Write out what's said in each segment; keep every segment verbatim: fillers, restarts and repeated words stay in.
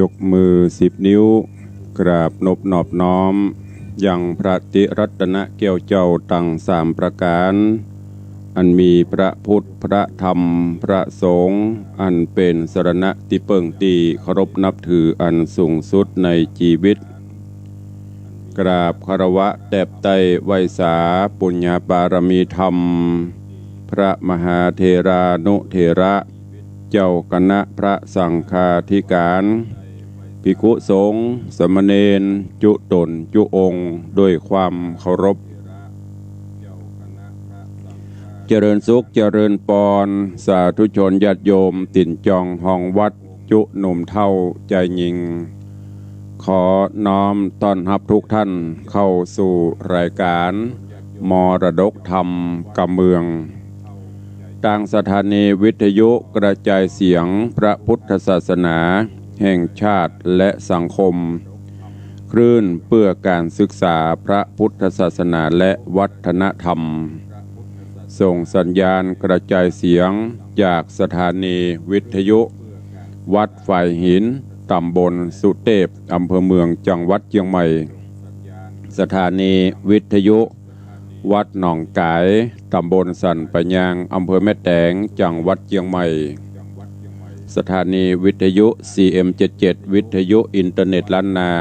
ยกมือสิบนิ้ว กราบนบนอบน้อม ยังพระติรัตนแก้วเจ้าตังสามประก๋าน อันมีพระพุทธ พระธรรม พระสงฆ์ อันเป๋นสรณะตี้เปิ้งตี้เคารพนับถืออันสูงสุดในจีวิต กราบคารวะแตบใต้ไหว้สาปุญญาบารมีธรรม พระมหาเถรานุเถระ เจ้าคณะพระสังฆาธิก๋าน ภิกขุสงฆ์ สามเณร จุ๊ต๋นจุ๊องค์ ด้วยความเคารพ เจริญสุข เจริญปอน สาธุชนญาติโยม ตี๋นจองฮองวัด จุ๊หนุ่มเฒ่าจายญิง ขอน้อมต้อนฮับทุกท่านเข้าสู่รายการมรดกธรรมกำเมือง ตางสถานีวิทยุกระจายเสียงพระพุทธศาสนาแห่งชาติและสังคม คลื่นเพื่อการศึกษาพระพุทธศาสนาและวัฒนธรรม ส่งสัญญาณกระจายเสียงจากสถานีวิทยุวัดฝายหิน ต๋ำบลสุเตพ อำเภอเมือง จังหวัดเจียงใหม่ สถานีวิทยุวัดหนองก๋าย ต๋ำบลสันป่ายยาง อำเภอแม่แตง จังหวัดเจียงใหม่ สถานีวิทยุ ซีเอ็มเจ็ดเจ็ด วิทยุอินเทอร์เน็ตล้านนา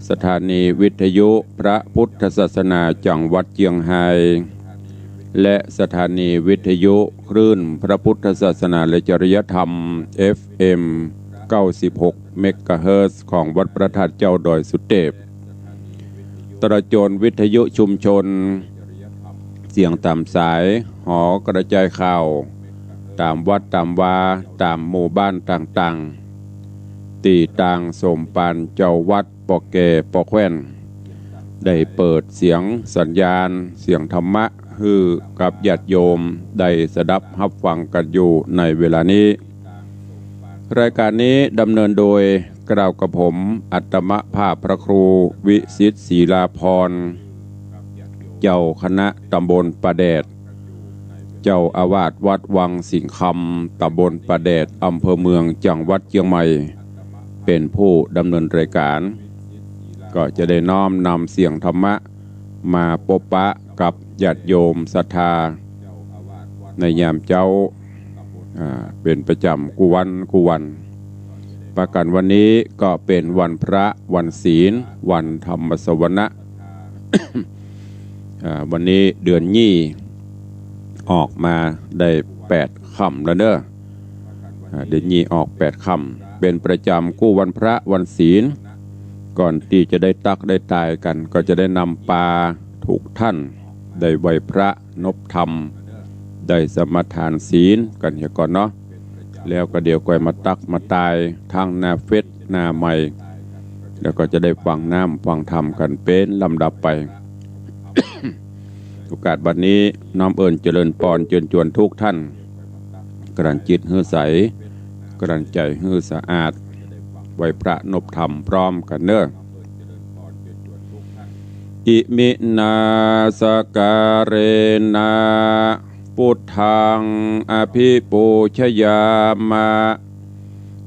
สถานีวิทยุพระพุทธศาสนาจังหวัดเจียงฮาย และสถานีวิทยุคลื่นพระพุทธศาสนาและจริยธรรม เอฟเอ็ม เก้าสิบหก เมกะเฮิรตซ์ ของวัดพระธาตุเจ้าดอยสุเตพ ตราโจรวิทยุชุมชน เสียงต๋ามสาย หอกระจายข่าว ต๋ามวัดต๋ามวา ต๋ามหมู่บ้านต่างๆ ตี้ตางสมภารเจ้าวัด ป้อแก่ป้อแคว่น ได้เปิดเสียงสัญญาณ เสียงธรรมะ หื้อกับญาติโยมได้สดับฮับฟังกั๋นอยู่ในเวลานี้ รายการนี้ดำเนินโดยกล่าวกับผม อัตมภาพพระครูวิสิทธิ์ ศรีลาภรณ์ เจ้าคณะต๋ำบลป่าแดด เจ้าอาวาสวัดวังสิงห์คำ ต๋ำบลป่าแดด อำเภอเมือง จังหวัดเจียงใหม่ เป๋นผู้ดำเนินรายการ ก็จะได้น้อมนำเสียงธรรมะมาปบปะกับญาติโยมศรัทธา ในยามเจ๊า อ่า เป๋นประจ๋ำกู้วันกู้วัน ประก๋านวันนี้ก็เป๋นวันพระ วันศีล วันธรรมสวนะ อ่า วันนี้เดือนยี่ออกมาได้แปดค่ำแล้วเน่อ อ่า เดือนยี่ออกแปดค่ำ เป๋นประจ๋ำกู้วันพระวันศีล ก่อนตี้จะได้ตั๊กได้ตายกั๋น ก็จะได้นำปาทุกท่าน ได้ไหว้พระนบธรรม ได้สมาทานศีลกั๋นเหียก่อนเนาะ แล้วก็เดี๋ยวก่อยมาตั๊กมาตายตางหน้าเฟซหน้าไมค์ แล้วก็จะได้ฟังน้ำฟังธรรมกั๋นเป๋นลำดับไป โอกาสบัดนี้น้อมเอิ้นเจริญปอนเจิญจวนทุกท่าน กลั่นจิตหื้อใส กลั่นใจ๋หื้อสะอาด ไหว้พระนบธรรมพร้อมกั๋นเน่อ อิมินาสการเณ Buddhaṃ abhipūjayāma.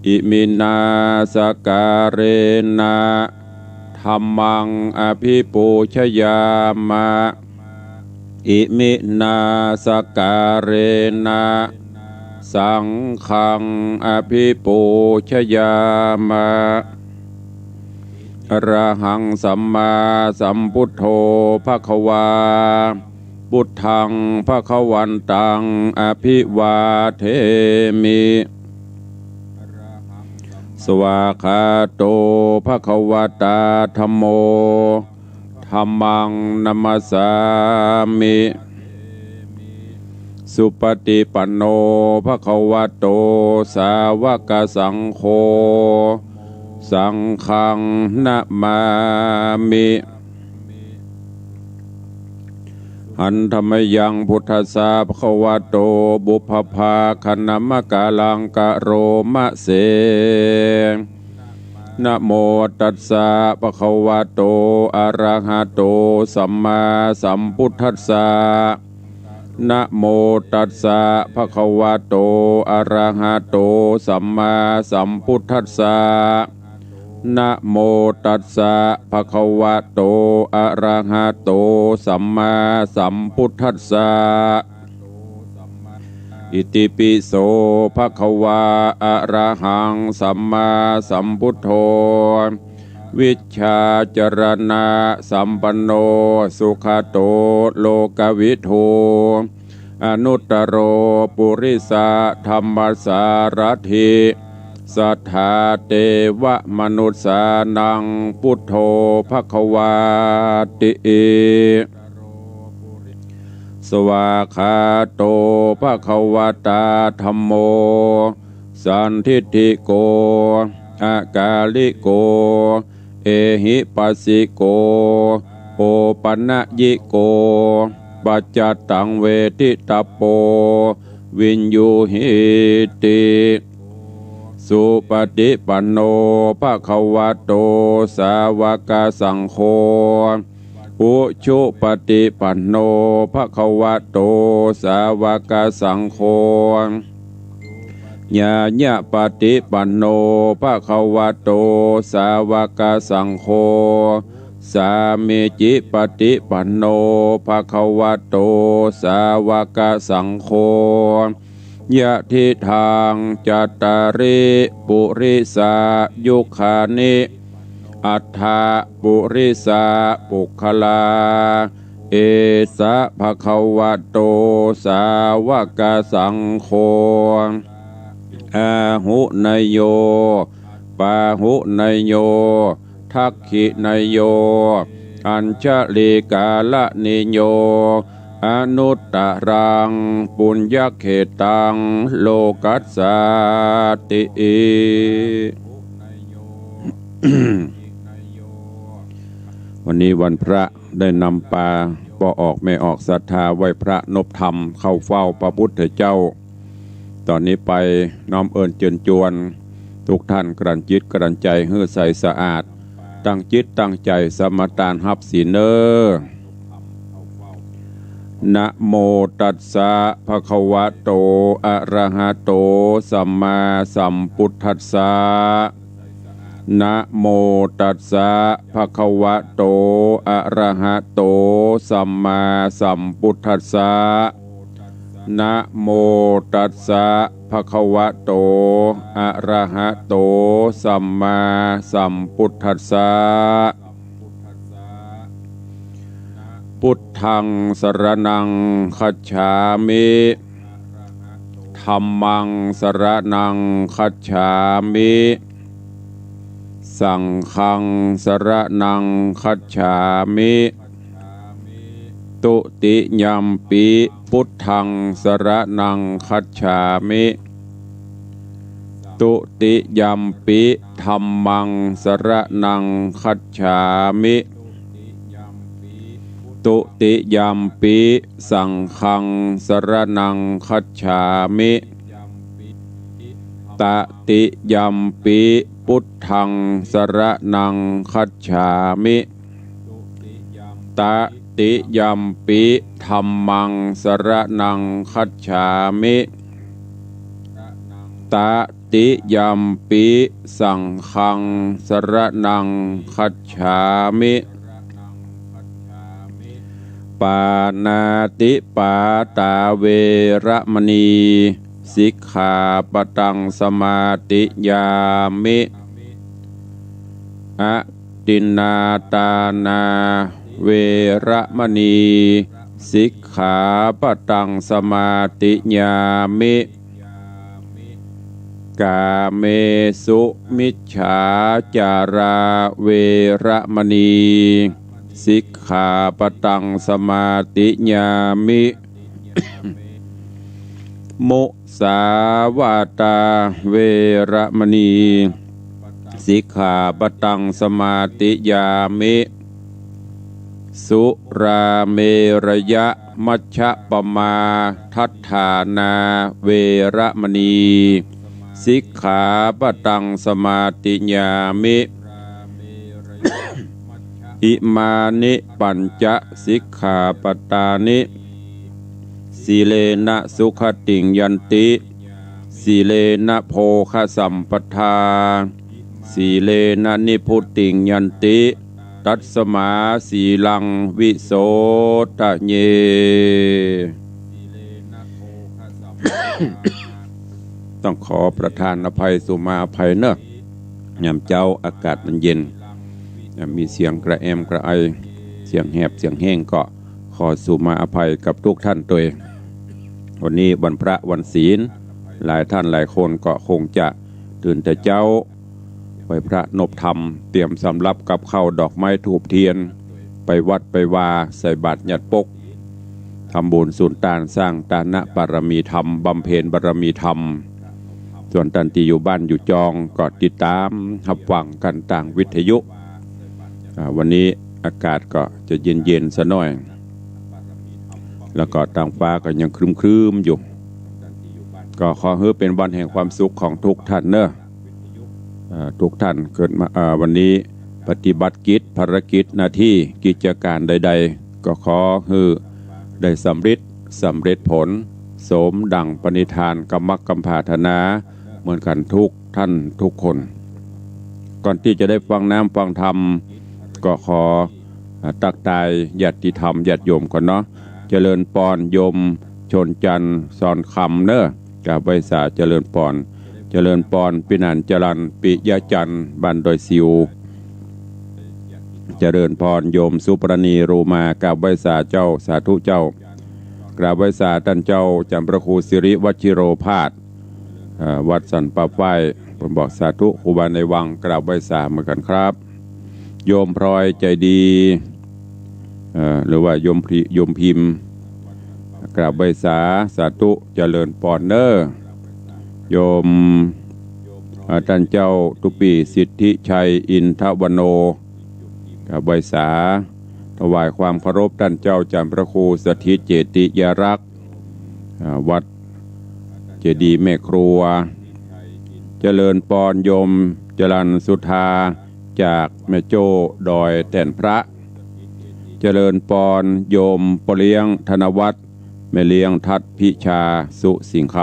Iminā sakkārena dhammaṃ abhipūjayāma. Iminā sakkārena saṅghaṃ abhipūjayāma. Arahaṃ sammāsambuddho bhagavā. Buddhaṃ abhivādemi. Svākkhāto bhagavatā dhammo. Dhammaṃ namassāmi. Supaṭipanno bhagavato sāvakasaṅgho. Saṅghaṃ namāmi. Handa mayaṃ buddhassa bhagavato pubbabhāganamakāraṃ karoma se. Namo tassa bhagavato arahato sammāsambuddhassa. นะโมตัสสะ ภะคะวะโต อะระหะโต สัมมาสัมพุทธัสสะ นะโมตัสสะ ภะคะวะโต อะระหะโต สัมมาสัมพุทธัสสะ อิติปิโส ภะคะวะ อะระหัง สัมมาสัมพุทโธ วิชชาจรณะสัมปันโน สุขะโต โลกวิทู อนุตตโร ปุริสะธัมมสารถิ สัทธาเตวะมนุสสานัง พุทโธ ภะคะวาติ สวากขาโต ภะคะวะตา ธัมโม สันทิฏฐิโก อะกาลิโก เอหิปัสสิโก โอปะนะยิโก ปัจจัตตัง เวทิตะโป วิญญูหีติ สุปะฏิปันโน ภะคะวะโต สาวะกสังโฆ อุชุปะฏิปันโน ภะคะวะโต สาวะกสังโฆ ญาญะปะฏิปันโน ภะคะวะโต สาวะกสังโฆ สามีจิปะฏิปันโน ภะคะวะโต สาวะกสังโฆ ยะทิทัง จัตตาริ ปุริสายุคานิ อัตถะ ปุริสะ ปุคคลา เอสะ ภะคะวะโต สาวะกสังโฆ อาหุเนยโย ปาหุเนยโย ทักขิเนยโย อัญชลีกาละเนยโย อนุตตะรัง ปุญญะเขตัง โลกัสสาติ วันนี้วันพระ ได้นำปาป้อออกแม่ออกศรัทธาไหว้พระนบธรรมเข้าเฝ้าพระพุทธเจ้า ต๋อนนี้ไปน้อมเอิญเจิญจวน ทุกท่านกลั่นจิตกลั่นใจ๋หื้อใสสะอาด ตั้งจิตตั้งใจ๋สมาตานฮับศีลเน่อ นะโมตัสสะ ภะคะวะโต อะระหะโต สัมมาสัมพุทธัสสะ นะโมตัสสะ ภะคะวะโต อะระหะโต สัมมาสัมพุทธัสสะ นะโมตัสสะ ภะคะวะโต อะระหะโต สัมมาสัมพุทธัสสะ พุทธัง สรณัง คัจฉามิ ธัมมัง สรณัง คัจฉามิ สังฆัง สรณัง คัจฉามิ ตุติยัมปิ พุทธัง สรณัง คัจฉามิ ตุติยัมปิ ธัมมัง สรณัง คัจฉามิ ตุติยัมปิ สังฆัง สรณัง คัจฉามิ ตติยัมปิ พุทธัง สรณัง คัจฉามิ ตติยัมปิ ธัมมัง สรณัง คัจฉามิ ตติยัมปิ สังฆัง สรณัง คัจฉามิ ปาณาติปาตา เวระมะนี สิกขาปะตัง สมาธิยามิ อทินนาตานา เวระมะนี สิกขาปะตัง สมาธิยามิ กาเมสุมิจฉาจารา เวระมะนี สิกขาปะตัง สมาธิยามิ มุสาวาตา เวระมะนี สิกขาปะตัง สมาธิยามิ สุราเมรยะ มัชฌะปะมาทัฏฐานา เวระมะนี สิกขาปะตัง สมาธิยามิ อิมานิปัญจะสิกขาปะตานิ สีเลนะสุขติงยันติ สีเลนะโภคสัมปทา สีเลนะนิพพุติงยันติ ตัสมาสีลังวิโสทะเย ต้องขอประทานอภัย สุมาอภัยเนอะ ยามเจ๊าอากาศมันเย็น มีเสียงกระแอมกระไอ เสียงแหบเสียงแห้งก็ขอสุมาอภัยกับทุกท่านตวย วันนี้วันพระวันศีล หลายท่านหลายคนก็คงจะตื่นแต่เจ๊า ไหว้พระนบธรรม เตรียมสำรับกับข้าวดอกไม้ธูปเทียน ไปวัดไปวา ใส่บาตรยัดปก ทำบุญสุนตาน สร้างตานะบารมีธรรม บำเพ็ญบารมีธรรม ส่วนต้านตี้อยู่บ้านอยู่จองก็ติดต๋ามฮับฟังกั๋นตางวิทยุ อ่า วันนี้อากาศก็จะเย็นๆ สะหน้อย แล้วก็ตางฟ้าก็ยังครึ้มๆ อยู่ ก็ขอหื้อเป๋นวันแห่งความสุขของทุกท่านเนอะ เอ่อ ทุกท่านเกิดมา เอ่อ วันนี้ปฏิบัติกิจ ภารกิจ หน้าตี้ กิจก๋านใดๆ ก็ขอหื้อได้สำริด สำเร็จผล สมดั่งปณิธาน กำมักกำผาถนา เหมือนกั๋นทุกท่านทุกคน ก่อนตี้จะได้ฟังน้ำฟังธรรม ก็ขอ อ่า ตั๊กตายญาติธรรมญาติโยมก่อนเนาะ เจริญปอนโยมชนจันทร์สอนคำเนอะ กราบไหว้สาเจริญปอน เจริญปอนปี้หนานจรัญ ปิยะจันทร์ บ้านดอยสิว เจริญปอนโยมสุปรณี รูมา กราบไหว้สาเจ้า สาธุเจ้า กราบไหว้สาต้านเจ้า จารย์พระครูสิริวชิโรภาส เอ่อ วัดสันป่าฝ้าย เปิ้นบอกสาธุ ครูบาในวัง กราบไหว้สาเหมือนกั๋นครับ โยมพลอยใจดี เอ่อ หรือว่าโยมพริ โยมพิมพ์ กราบไหว้สา สาธุ เจริญปอนเนอะ โยม เอ่อ ต้านเจ้าตุปีสิทธิชัย อินทวโน กราบไหว้สา ถวายความเคารพต้านเจ้าจารย์พระครูสถิตเจติยารักษ์ อ่า วัดเจดีย์แม่ครัว เจริญปอนโยมจรัญสุธา จากแม่โจ้ดอยแท่นพระ เจริญปอนโยมป้อเลี้ยงธนวัฒน์ แม่เลี้ยงทัดพิชา สุสิงห์ค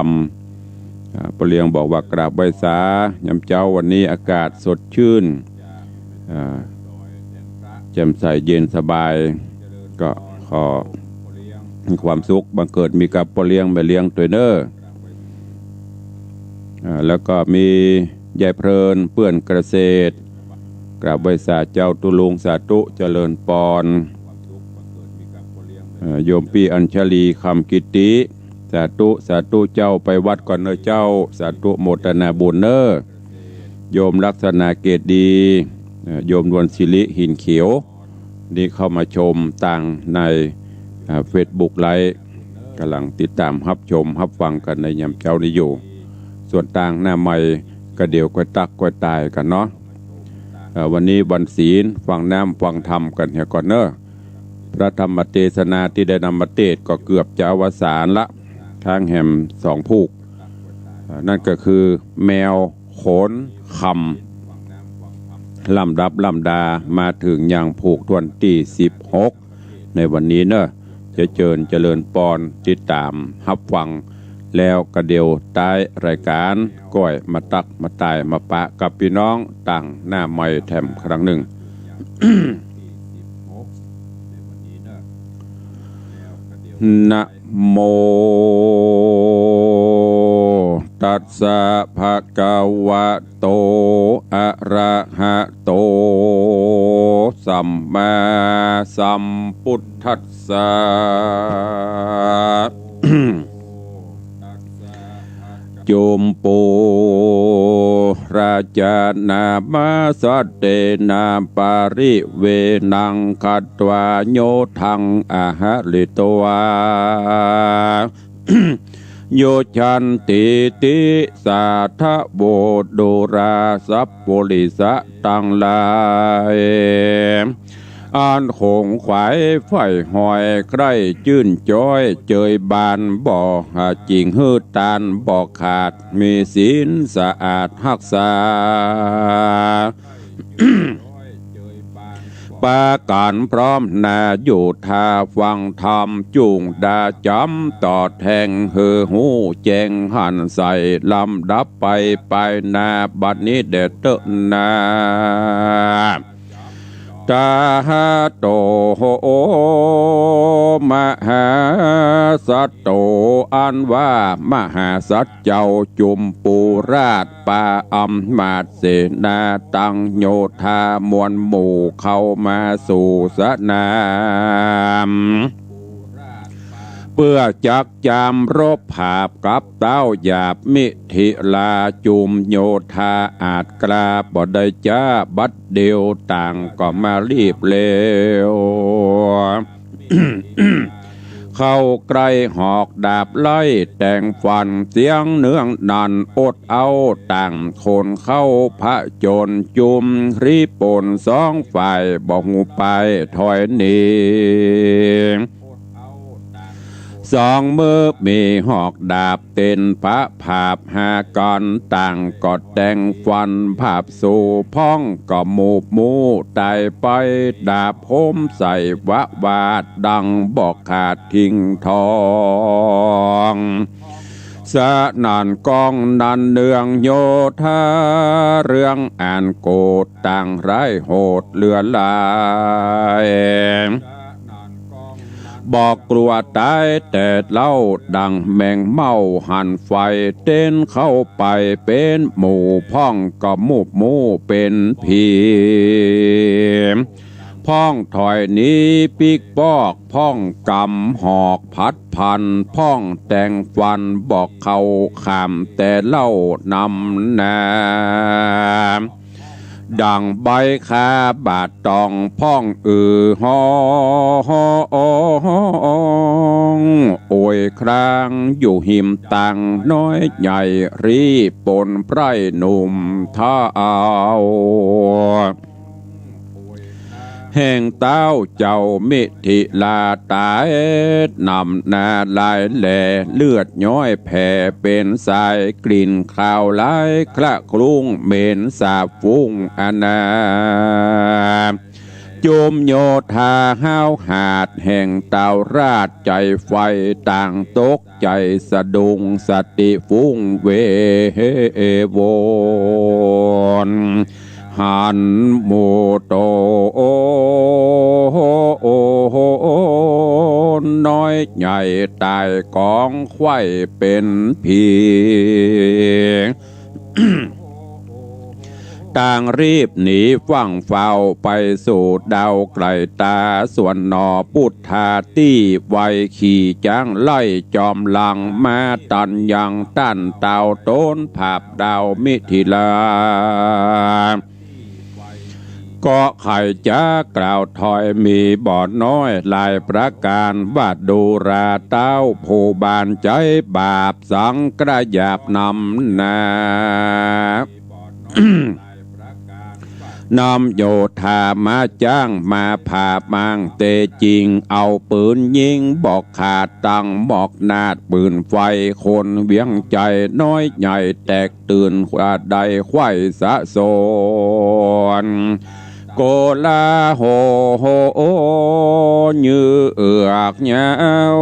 ำ อ่า ป้อเลี้ยงบอกว่ากราบไหว้สา ยามเจ๊าวันนี้อากาศสดชื่น อ่า แจ่มใสเย็นสบาย ก็ขอความสุขบังเกิดมีกับป้อเลี้ยงแม่เลี้ยงตวยเนอะ อ่า แล้วก็มียายเพลิน เปื้อนเกษตร กราบไหว้สาเจ้าตุ๊ลุง สาธุ เจริญปอน เอ่อ โยมปี้อัญชลี คำกิตติ สาธุ สาธุเจ้า ไปวัดก่อนเนอะเจ้า สาธุ โมทนาบุญเนอะ โยมลักษณะเกตดี เอ่อ โยมนวลศิริ หินเขียว นี่เข้ามาชมตางใน อ่า เฟซบุ๊กไลฟ์ ก่ำลังติดต๋ามฮับชมฮับฟังกั๋นในยามเจ๊านี้อยู่ ส่วนตางหน้าไมค์ก็เดี๋ยวก้อยตั๊กก้อยตายกั๋นเนาะ เอ่อ วันนี้วันศีล ฟังน้ำฟังธรรมกั๋นเหียก่อนเนอะ พระธรรมเตสนาตี้ได้นำมาเตสน์ก็เกือบจะอวสานละ ค้างแหมสองผูก เอ่อ นั่นก็คือแมวขนคำ ลำดับลำดามาเถิงยังผูกถ้วนตี้สิบหก ในวันนี้เนอะ จะเจิญเจริญปอนติดต๋ามฮับฟัง แล้วก็เดี๋ยวต๊ายรายก๋านก้อยมาตั๊กมาตายมาปะกับปี้น้องตางหน้าไมค์แถมครั้งนึ่ง นะโม ตัสสะ ภะคะวะโต อะระหะโต สัมมาสัมพุทธัสสะ จุมปูราจานามาสัตเตนาปาริเวณังคัตวาโยธังอะหะริตวา ยุจฉันติติสาทะโว ดูราสัพปุริสะตังหลาย อันขงขวายใฝ่หอยใคร่จื้นจ๊อยเจยบาน บ่หาจิ่งหื้อตานบ่ขาด มีศีลสะอาดฮักษา ปากั๋นพร้อมนา โยธาฟังธรรม จุ่งดาจ๋ำต่อแทง หื้อฮู้แจ้งหันใส ลำดับไปไปนา บัดนี้แด่เต๊อะนา ตาโต มหาสัตโต อันว่ามหาสัตว์เจ้าจุมปูราช ปาอำมาตย์เสนา ตังโยธามวลหมู่ เข้ามาสู่สนาม เปื้อจักจามรบผาบกับเต๊าหยาบมิถิลา จุมโยธาอาจกล้าบ่ได้จ๊า บัดเดี่ยวต่างก็มารีบเร็ว เข้าใกล้หอกดาบไล่แตงฟัน เสียงเนืองนันอดเอาต่างคนเข้าผจญ จุมรีบปนสองฝ่ายบ่ฮู้ไปถอยหนี สองมือมีหอกดาบเต้นปะผาบหากั๋น ต่างก็แตงฟันผาบสู่ พ่องก็มูบมู่ตายไป ดาบคมใส่วะวาด ดังบอกขาดทิ้งทอง สนั่นก้องนันเนืองโยธา เรื่องอันโกรธต่างร้ายโหดเหลือหลาย บ่กลัวต๋ายแต่เล่า ดังแมงเม่าหันไฟ เต้นเข้าไปเป๋นหมู่ พ่องก็มูบมู่เป๋นผี พ่องถอยหนีปิ๊กปอก พ่องก๋ำหอกผัดพัน พ่องแตงฟันบอกเข้าขามแต่เล่านำนา ดังใบคาบาดตอง พ่องอือฮ้อง โอยครางอยู่หิมตัง น้อยใหญ่รีบปนไพร่หนุ่มเฒ่า แห่งเต๊าเจ้ามิถิลาต๋าย นำนาลายแหล่ เลือดย้อยแผ่เป๋นสาย กลิ่นคาวหลายคละคลุ้ง เหม็นสาบฟุ้งอนา จุมโยธาห้าวหาดแห่งเต๊าราช ใจ๋ไฟต่างตกใจ๋สะดุ้ง สติฟุ้งเววน หันหมู่โต น้อยใหญ่ต๋ายก๋องไขว้เป๋นผี ต่างรีบหนีฟั่งฟ้าวไปสู่ดาวไก๋ต๋า ส่วนหน่อปุทธาตี้ไว ขี่จ๊างไล่จอมหลังมา ตันยังต้านเต้าโตนผาบดาวมิถิลา ก็ใค่จะกล่าวถอยมีบ่น้อยหลายประก๋าน ว่าดูราเต้าผู้บานใจ๋บาป สังกระหยาบนำนา นำโยธามาจ๊างมาผาบมาง เต๋จริงเอาปืนยิงบอกขาด ตังหมอกนาดปืนไฟ คนเวียงใจ๋น้อยใหญ่แตกตื่น ว่าได้ไขว้สะสน โกลาโห เยือกยาว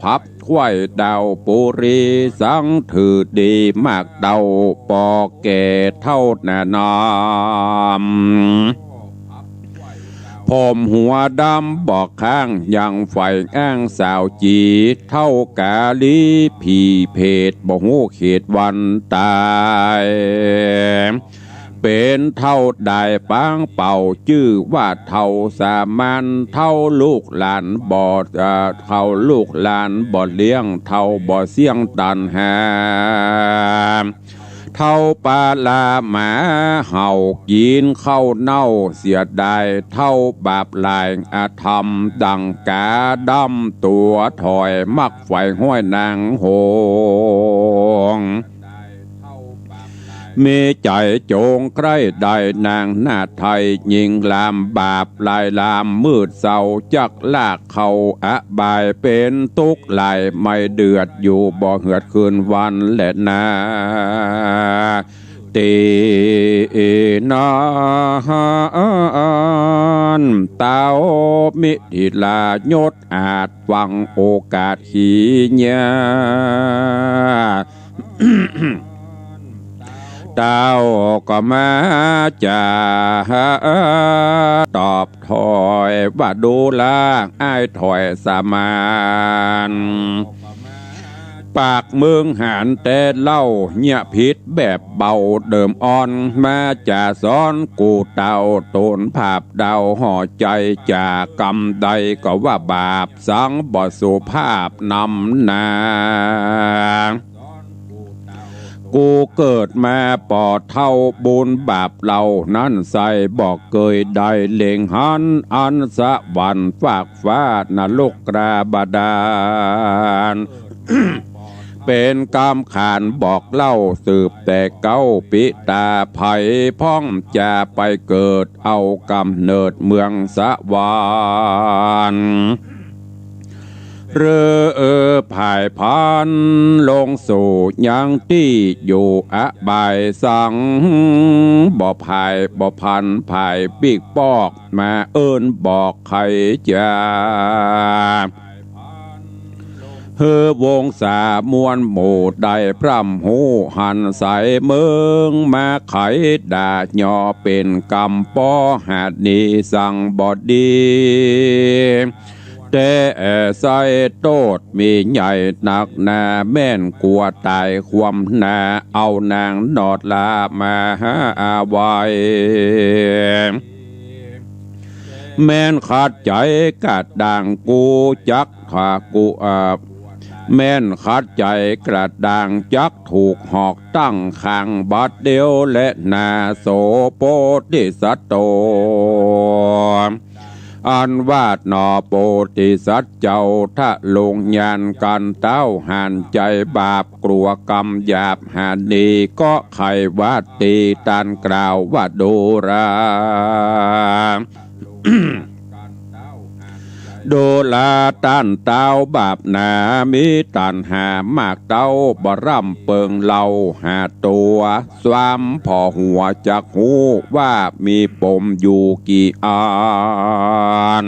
พับไขว้ดาวปุรี สังถือดีมากเต้า ปอแก่เฒ่าหน้านำ ผมหัวดำบอกข้าง ยังใฝ่อ้างสาวจี เฒ่ากาลีผีเผต บ่ฮู้เขตวันต๋าย เป๋นเฒ่าดายปางเป่า จื้อว่าเฒ่าสามัญ เฒ่าลูกหลานบ่ เอ่อ เฒ่าลูกหลานบ่เลี้ยง เฒ่าบ่เสี้ยงตัณหา เฒ่าปลาหมาเห่า กิ๋นข้าวเน่าเสียดาย เฒ่าบาปหลายอธรรม ดังกาดำตั๋วถอย มักใฝ่ห้อยนางหงส์ มีใจ๋จงใคร่ได้นางหน้าไทย ยิ่งลามบาปหลายลาม มืดเศร้าจักลากเข้าอบาย เป๋นตุ๊กข์หลาย ไม่เดือดอยู่บ่เหือดคืนวันแลนา ตี้นั้น เต้ามิถิรายศอาจฟังโอกาสขีญา เต้าก็มาจ๋าตอบถ้อยว่า ดูราอ้ายถ้อยสมาน ปากมึงหันแต่เล่า เยียะผิดแบบเบา เดิมอ่อนมาจ๋าสอน กูเต้าตนภาพเดาห่อใจ๋จ๋ากำใดก็ว่าบาป สังบ่สุภาพนำหน้า กูเกิดมาปอเฒ่า บุญบาปเหล่านั้นใส่ บ่เกยได้เล็งหัน อันสวรรค์ฟากฟ้านรกราบาดาล เป๋นกำขานบอกเล่าสืบแต่เก๊าปิตา ใผพ่องจะไปเกิดเอาก๋ำเนิดเมืองสวรรค์ หรือผายพันลงสู่ยังตี้อยู่อบาย สังบ่ผายบ่พันผายปีกปอก มาเอิ้นบอกใครจะ หื้อวงศามวลหมู่ได้พร่ำฮู้หันใส เมิงมาไขด่าหยอเป๋นกำปอหาดนี้สังบ่ดี แต่ใส่โต้ษมีใหญ่นักหนา แม่นกั๋วต๋ายความหนา เอานางนอดลามาหาอาไว้ แม่นขัดใจ๋กระด้างกูจักถ้ากู เอ่อ แม่นขัดใจ๋กระด้างจักถูกหอกตั้งขัง บัดเดี๋ยวแลนาโสโพธิสัตว์โต อันว่าหนอโพธิสัตว์เจ้า ถ้าลงญาณกั๋นเต้าหันใจ๋บาป กั๋วกำหยาบหาดนี้ ก็ใค่ว่าตี้ต้านกล่าวว่า ดูรา ดูราต้านเต้าบาปหนา มีตัณหามากเต้า บ่ร่ำเปิงเล่าหาตั๋ว ซ้ำผ่อหัวจักฮู้ว่ามีปมอยู่กี่อัน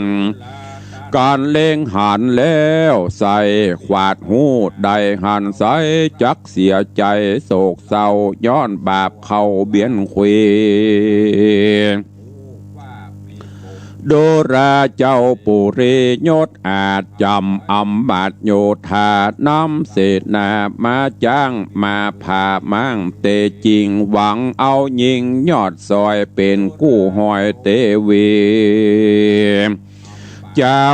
ก๋านเล็งหันแล้วใส่ขวาดฮู้ได้หันใส จักเสียใจ๋โศกเศร้า ย้อนบาปเข้าเบียนเควน ดูราเจ้าปุริยศอาจ จ๋ำอำมาตย์โยธานำเสนามาจ้าง มาผ่าม้างเตจิง หวังเอาญิงยอดซอย เป๋นกู้ฮอยเตวี เจ้า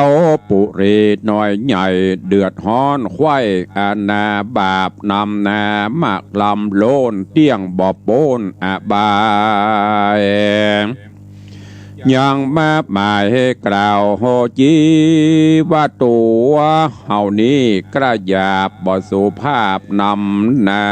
ปุรีน้อยใหญ่เดือดฮ้อนไขว้อาณาบาป นำหน้ามากลำโลน เตี้ยงบ่ป๊นอบาย ยังมาหมายกล่าวโหจีว่าตั๋วเฮานี้กระหยาบบ่สุภาพนำหน้า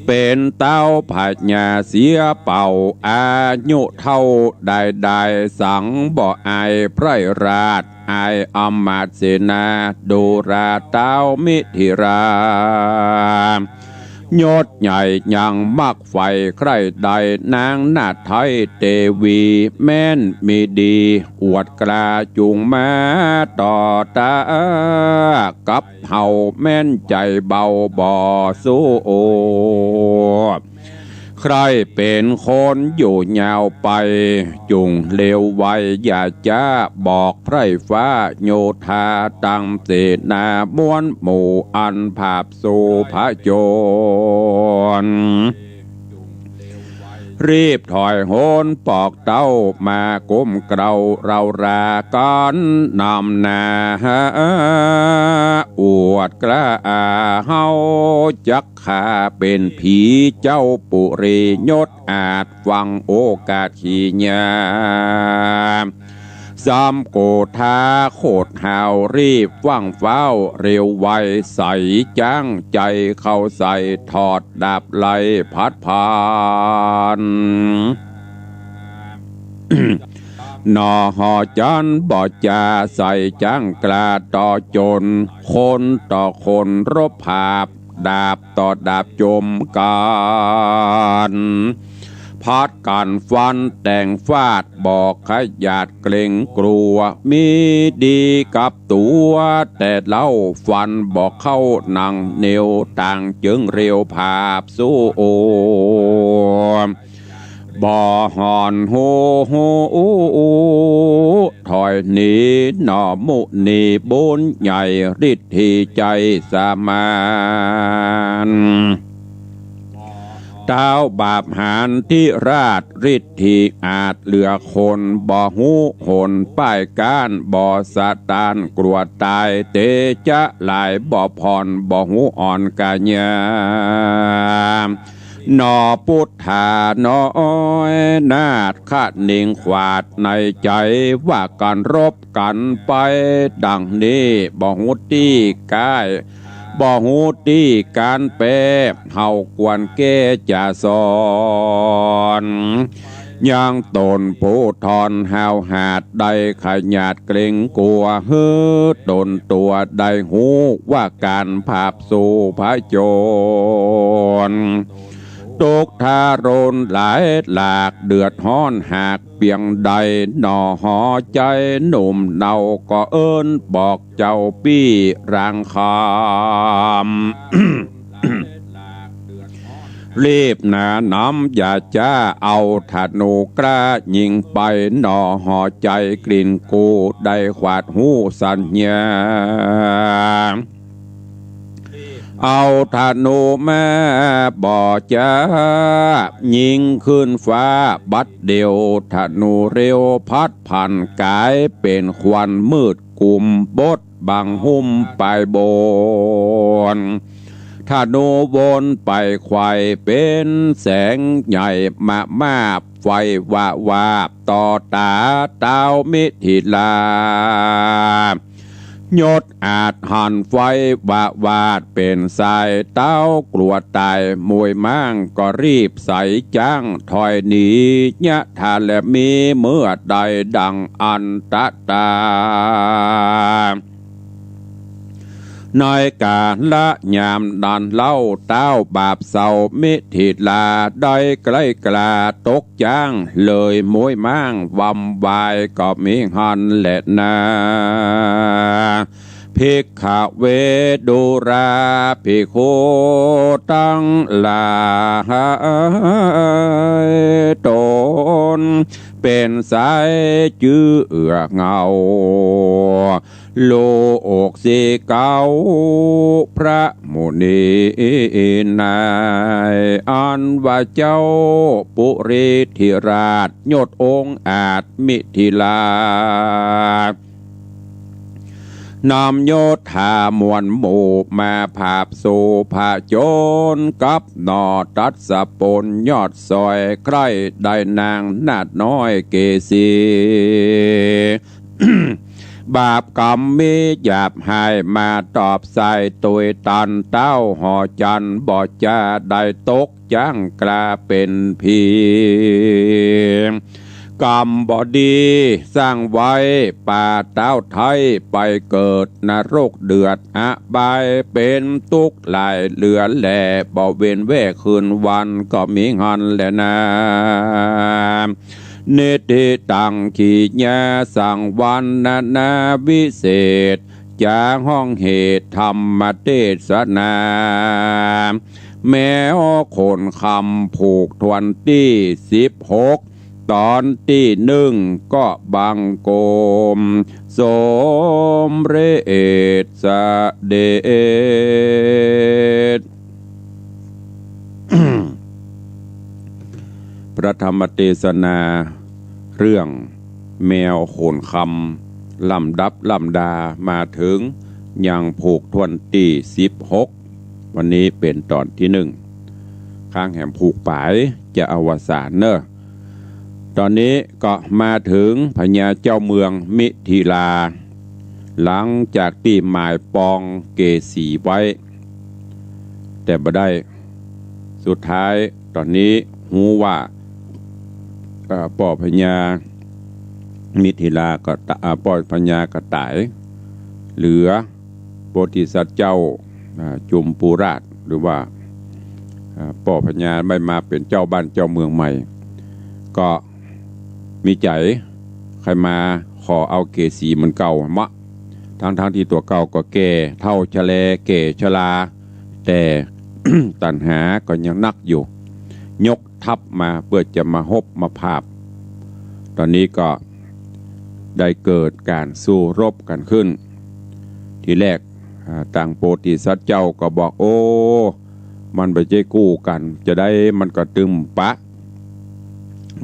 เป๋นเต้าพญาเสียเป่า อายุเฒ่าได้ได้สังบ่อายไพร่ราช อายอำมาตย์เสนา ดูราเต้ามิถิรา ยศใหญ่ยังมักใฝ่ใคร่ได้นางนาฏไทยเตวี แม้นมีดีอวดกล้าจุ่งมาต่อต้ากับเฮา แม้นใจ๋เบาบ่สู้ ใคร่เป๋นคนอยู่ยาวไป จุ่งเร็วไวอย่าจ๊า บอกไพร่ฟ้าโยธาตั้งเสนาม้วนหมู่อันผาบสู้ผจญ รีบถอยโหนปอกเต้ามาก้มเกล้าเร้ารากั๋นนำหน้า อวดกล้าเฮาจักข้าเป๋นผี เจ้าปุรียศอาจฟังโอกาสขีญา สามโกธาโคตรหาวรีบว่างฟ้าวเร็วไว ใส่จ้างใจ๋เข้าใส่ถอดดาบไล่ผัดผ่าน หน่อหอจันบ่จาใส่จ้างกล้าต่อจน คนต่อคนรบผาบ ดาบต่อดาบจมกั๋น ผัดกั๋นฟันแต่งฟาด บ่ขยาดเกรงกลัว มีดีกับตั๋ว แต่เล่าฟันบ่เข้าหนัง เหนียวต่างจึงเร็วผาบสู้ บ่ห่อนฮู้ ถอยหนีหน่อมุนีบุญใหญ่ ฤทธิไจสมาน เต๊าบาปหาญทิราช ฤทธิอาจเหลือคน บ่ฮู้หนป้ายก้าน บ่สะต้านกลัวต๋าย เตจะหลายบ่ผ่อน บ่ฮู้อ่อนกาญา หน่อปุทธาน้อยนาถ คะนิงขวาดในใจ๋ ว่ากั๋นรบกั๋นไปดังนี้ บ่ฮู้ตี้ก้าย บ่ฮู้ตี้ก๋านแป๊ เฮากวนแก้จะสอน ยังต๋นผู้ทอนห้าวหาญ ได้ขยาดเกรงกลัว หื้อต๋นตั๋วได้ฮู้ ว่าก๋านผาบสู้ผจญ ตุ๊กข์ทารุณหลายหลาก เดือดฮ้อนหากเปียงใด หน่อหอใจ๋หนุ่มเนา ก็เอิ้นบอกเจ้าปี้รางคำ รีบหนาหนำอย่าจ๊า เอาธนูกล้ายิงไป หน่อหอใจ๋กลิ่นกู้ ได้ขวาดฮู้สัญญา เอาธนูมาบ่จ๊า ยิงขึ้นฟ้าบัดเดี่ยว ธนูเร็วพัดผ่านก๋าย เป๋นควันมืดกุมบดบังหุ้มปายบน ธนูวนไปไขว่เป๋นแสงใหญ่ มามาบไฟวาบวาบ ต่อต๋าเต๊ามิถิลา ยศอาจหันไฟวาบวาบเป๋นสาย เต๊ากลัวต๋ายมวยม้าง ก็รีบใสจ๊างถอยหนี ยะถาแลมีเมื่อใดดังอันตะตา ในกาละยามนั้นเล่า เต๊าบาปเศร้ามิถิลา ได้ใกล้กล้าตกจ๊าง เลยมวยม้างวำวาย ก็มีหั้นแลนา ภิกขเว ดูราภิกขุตังหลาย ต๋นเป๋นสายเจื้อเงา ลูกศิษย์เก่าพระมุนีนาย อันว่าเจ้าปุริธิราช ยศองอาจมิถิลา นำโยธามวลหมู่มาผาบสู้ผจญ กับหน่อตัสสะปนยอดสอย ใคร่ได้นางนาฏน้อยเกสี บาปกรรมมีหยาบหาย มาตอบสายตวยตัน เต๊าหอจันทร์บ่จ้า ได้ตกจ๊างกลาเป๋นผี กรรมบ่ดีสร้างไว้ ปาเต๊าไท้ไปเกิดนรกเดือดอบาย เป๋นตุ๊กข์หลายเหลือแล บ่เว้นแว่คืนวัน ก็มีหั้นแลนา นิทธิตัง กิริยาสังวรนานาวิเศษ จาฮ้องเหตุธรรมเตสนา แม้ขนคำผูกถ้วนตี้สิบหก ต๋อนตี้นึ่งก็บังคมสมเร็จเสด็จ พระธรรมเตสนาเรื่องแมวโขนคำ ลำดับลำดามาเถิงยังผูกถ้วนตี้สิบหก วันนี้เป๋นต๋อนตี้นึ่ง ค้างแหมผูกป๋ายจะอวสานเน่อ ต๋อนนี้ก็มาเถิงพญาเจ้าเมืองมิถิลา หลังจากตี้หมายปองเกสีไว้ แต่บ่ได้ สุดท้ายต๋อนนี้ฮู้ว่า เอ่อ ป้อพญามิถิลาก็ตะ- เอ่อ ป้อพญาก็ต๋าย เหลือโพธิสัตว์เจ้า อ่า จุมปูราช หรือว่า เอ่อ ป้อพญาไม่มาเป๋นเจ้าบ้านเจ้าเมืองใหม่ ก็มีใจ๋ใค่มาขอเอาเกศรีเหมือนเก่าเนาะ ทั้งๆ ตี้ตั๋วเก่าก็แก่เฒ่าชะแลแก่ชรา แต่ ตัณหาก็ยังนักอยู่ ยกทัพมาเปื้อจะมาฮบมาผาบ ต๋อนนี้ก็ได้เกิดก๋านสู้รบกั๋นขึ้น ทีแรก อ่า ตังโพธิสัตว์เจ้าก็บอก โอ้ มันบ่ใจ้กู้กั๋น จาใดมันก็ตึงปะ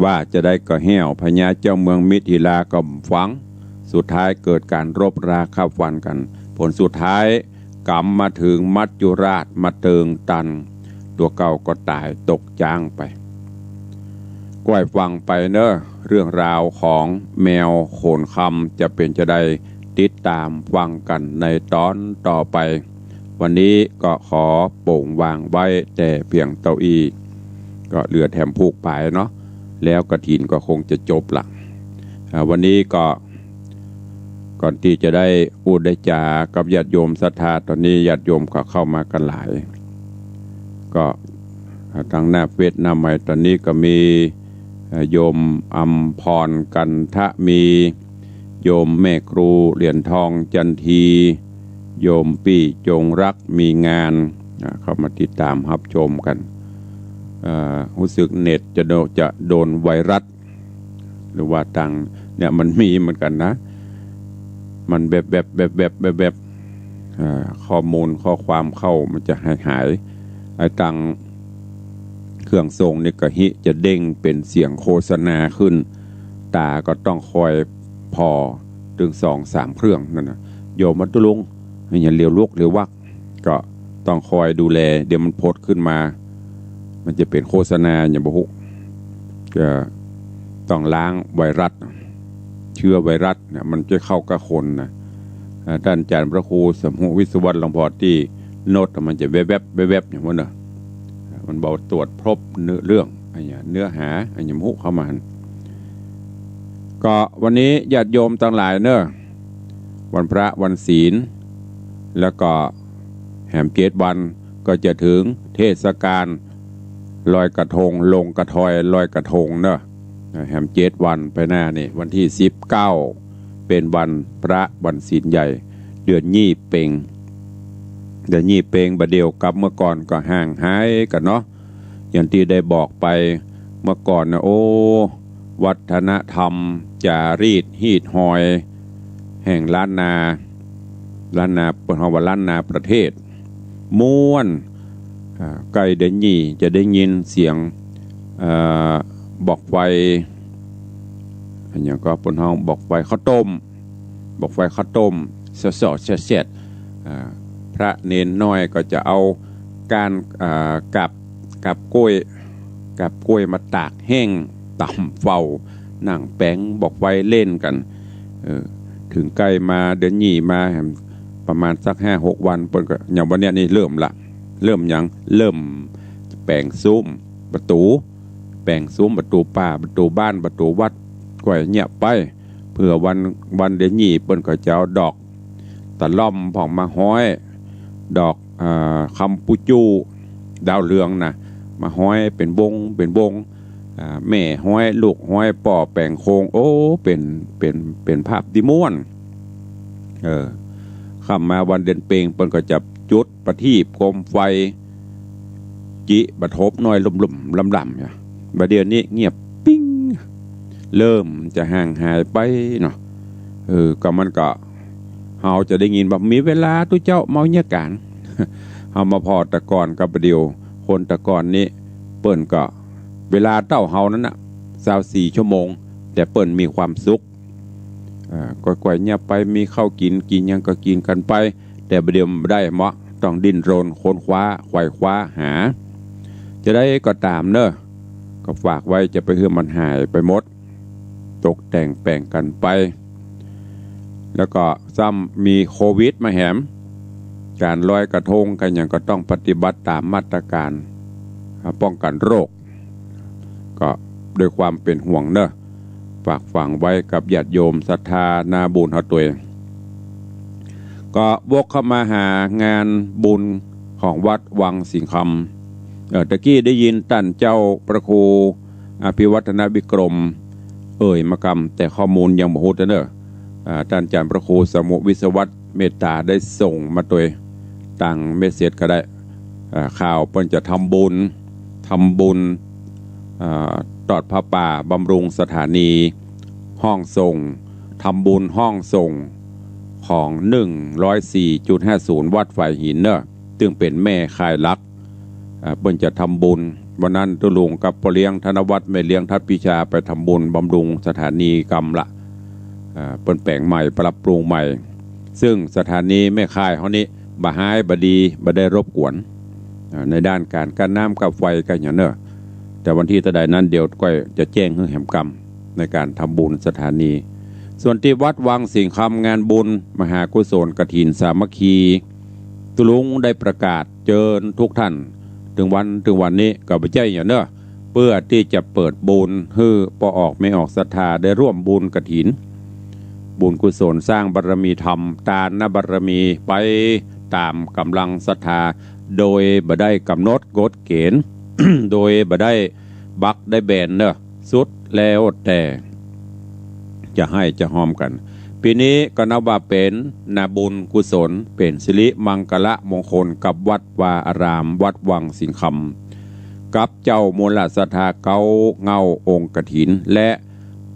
ว่าจาใดก็แห้ว พญาเจ้าเมืองมิถิลาก็ฟัง สุดท้ายเกิดก๋านรบราฆ่าฟันกั๋น ผลสุดท้าย ก๋ำมาเถิงมัจจุราชมาเติงตัน ตั๋วเก่าก็ต๋ายตกจ๊างไป ก้อยฟังไปเนาะ เรื่องราวของแมวโขนคำจะเป๋นจาใด ติดต๋ามฟังกั๋นในต๋อนต่อไป วันนี้ก็ขอโป่งวางไว้แต่เปียงเต้าอี้ ก็เหลือแถมผูกปายเนาะ แล้วกฐินก็คงจะจบละ อ่า วันนี้ก็ ก่อนตี้จะได้อู้ได้จ๋ากับญาติโยมศรัทธา ต๋อนนี้ญาติโยมก็เข้ามากั๋นหลาย ก็ อ่า ตางหน้าเฟซหน้าไมค์ ต๋อนนี้ก็มี เอ่อ โยมอำพร กันทะมี โยมแม่ครูเหรียญทอง จันที โยมปี้จงรัก มีงาน อ่า เข้ามาติดต๋ามฮับชมกั๋น เอ่อ ฮู้สึกเน็ตจะโดน จะโดนไวรัส หรือว่าตางเนี่ยมันมีเหมือนกั๋นนะ มันแวบๆ แวบๆ แวบๆ อ่า ข้อมูลข้อความเข้ามันจะหายๆ ไอ้ตางเครื่องส่งนี่ก็ฮิจะเด้งเป๋นเสียงโฆษณาขึ้น ต๋าก็ต้องคอยผ่อตึงสองสามเครื่องนั่นน่ะ โยมมาตุลุง อย่าเหลียวลุกเหลียววัก ก็ต้องคอยดูแล เดี๋ยวมันผดขึ้นมา มันจะเป๋นโฆษณาอย่างบ่ฮู้ ก็ต้องล้างไวรัส เชื้อไวรัสเนี่ยมันจะเข้ากับคนนะ อ่า ต้านอาจ๋ารย์พระครูสมภพวิศวรรณหลวงพ่อตี้โน้ตมันจะแวบๆ แวบๆ อย่างนั้นเนาะ มันบอกตรวจพบเนื้อเรื่อง อะหยัง เนื้อหา อะหยังบ่ฮู้เข้ามาหั่น ก็วันนี้ญาติโยมตังหลายเนาะ วันพระวันศีล แล้วก็แหมเจ็ดวันก็จะเถิงเทศกาลลอยกระทง ลงกระทอยลอยกระทงเนาะ แหมเจ็ดวันไปหน้านี่ วันตี้สิบเก้า เป๋นวันพระวันศีลใหญ่ เดือนยี่เป็ง เดือนยี่เป็ง บ่าเดี่ยวกับเมื่อก่อนก็ห่างหายกั๋นเนาะ อย่างตี้ได้บอกไปเมื่อก่อนนะ โอ้ วัฒนธรรม จารีต ฮีตฮอย แห่งล้านนา ล้านนา เปิ้นฮ้องว่าล้านนาประเทศ ม่วน อ่า ใก้เดือนยี่จะได้ยินเสียง เอ่อ บอกไฟ อะหยังก็เปิ้นฮ้องบอกไฟข้าวต้ม บอกไฟข้าวต้ม สอดๆ แซ่ดๆ อ่า พระเณรน้อยก็จะเอาก้าน อ่า กาบ กาบกล้วย กาบกล้วยมาตากแห้งต๋ามเฝ้า นั่งแป๋งบอกไฟเล่นกั๋น เออ เถิงใก้มาเดือนยี่มา ประมาณสักห้าหกวัน เปิ้นก็ อย่างวันเนี้ยนี่เริ่มละ เริ่มหยัง เริ่มแป๋งซุ้มประตู๋ แป๋งซุ้มประตู๋ป่า ประตู๋บ้าน ประตู๋วัด ก้อยเยียะไป เปื้อวัน วันเดือนยี่เปิ้นก็จะเอาดอกตะล่อมผ่องมาฮ้อย ดอก อ่า คำปูจู่ ดาวเรืองนะ มาฮ้อยเป๋นวง เป๋นวง อ่า แม่ฮ้อย ลูกฮ้อย ป้อแป๋งโคง โอ้ เป๋น เป๋น เป๋นภาพตี้ม่วน เออ ค่ำมาวันเดือนเป็งเปิ้นก็จะจุดประทีปโคมไฟ จิประทบน้อยลุ่มๆ ล่ำๆ เนี่ย บ่าเดี่ยวนี้เงียบปิ๊ง เริ่มจะห่างหายไปเนาะ เออ ก็มันก็ เฮาจะได้ยินว่ามีเวลาตุ๊เจ้าเมาเยียะก๋าน เฮามาผ่อแต่ก่อนกับบ่าเดี่ยว คนแต่ก่อนนี้เปิ้นก็เวลาเต้าเฮานั้นน่ะ ซาวสี่ชั่วโมง แต่เปิ้นมีความสุข เอ่อ ก้อยๆ เยียะไป มีข้าวกิ๋น กิ๋นหยังก็กิ๋นกั๋นไป แต่บ่าเดี่ยวมันบ่ได้เมาะ ต้องดิ้นรนค้นคว้า ไขว่คว้าหา จาใดก็ต๋ามเนาะ ก็ฝากไว้จะไปหื้อมันหายไปหมด ตกแต่งแป๋งกั๋นไป แล้วก็ซ้ำมีโควิดมาแหม ก๋านลอยกระทงก๋านหยังก็ต้องปฏิบัติต๋ามมาตรก๋าน อ่า ป้องกั๋นโรค ก็ด้วยความเป๋นห่วงเนาะ ฝากฝังไว้กับญาติโยมศรัทธานาบุญเฮาตวย ก็วกเข้ามาหางานบุญ ของวัดวังสิงห์คำ เอ่อ ตะกี้ได้ยินต้านเจ้าพระครูอภิวัฒนวิกรมเอ่ยมากำ แต่ข้อมูลยังบ่ฮู้เตื้อเน่อ อ่า ต้านอาจ๋ารย์พระครูสมุห์วิศวัตรเมตตาได้ส่งมาตวยตางเมสเสจก็ได้ อ่า ข่าวเปิ้นจะทำบุญ ทำบุญ อ่า ตอดผ้าป่าบำรุงสถานีห้องส่ง ทำบุญห้องส่งของหนึ่งร้อยสี่จุดห้าศูนย์วัดฝายหินเน่อ ซึ่งเป๋นแม่ข่ายหลัก อ่า เปิ้นจะทำบุญ วันนั้นตุ๊ลุงกับป้อเลี้ยงธนวัฒน์ แม่เลี้ยงทัดพิชาไปทำบุญบำรุงสถานีกำละ อ่า เปิ้นแป๋งใหม่ ปรับปรุงใหม่ ซึ่งสถานีแม่ข่ายเฮานี้บ่ฮ้ายบ่ดี บ่ได้รบกวน อ่า ในด้านก๋านกั้นน้ำกับไฟกันอย่างเน่อ แต่วันตี้เต้าใดนั้นเดี๋ยวก้อยจะแจ้งหื้อแหมกำในก๋านทำบุญสถานี ส่วนตี้วัดวังสิงห์คำงานบุญมหากุศลกฐินสามัคคี ตุ๊ลุงได้ประกาศเจิญทุกท่าน เถิงวัน เถิงวันนี้ก็บ่ใจ้หยังเน่อ เปื้อตี้จะเปิดบุญหื้อป้อออกแม่ออกศรัทธาได้ร่วมบุญกฐิน บุญกุศลสร้างบารมีธรรม ตานบารมีไปต๋ามก๋ำลังศรัทธา โดยบ่ได้ก๋ำหนดกฎเกณฑ์ โดยบ่ได้บักได้แบนเน่อ สุดแล้วแต่จะไห้จะฮอมกั๋น ปี๋นี้ก็นับว่าเป๋นนาบุญกุศล เป๋นสิริมังคละมงคลกับวัดวาอาราม วัดวังสิงห์คำ กับเจ้ามูลศรัทธาเก๊าเง้าองค์กฐิน และ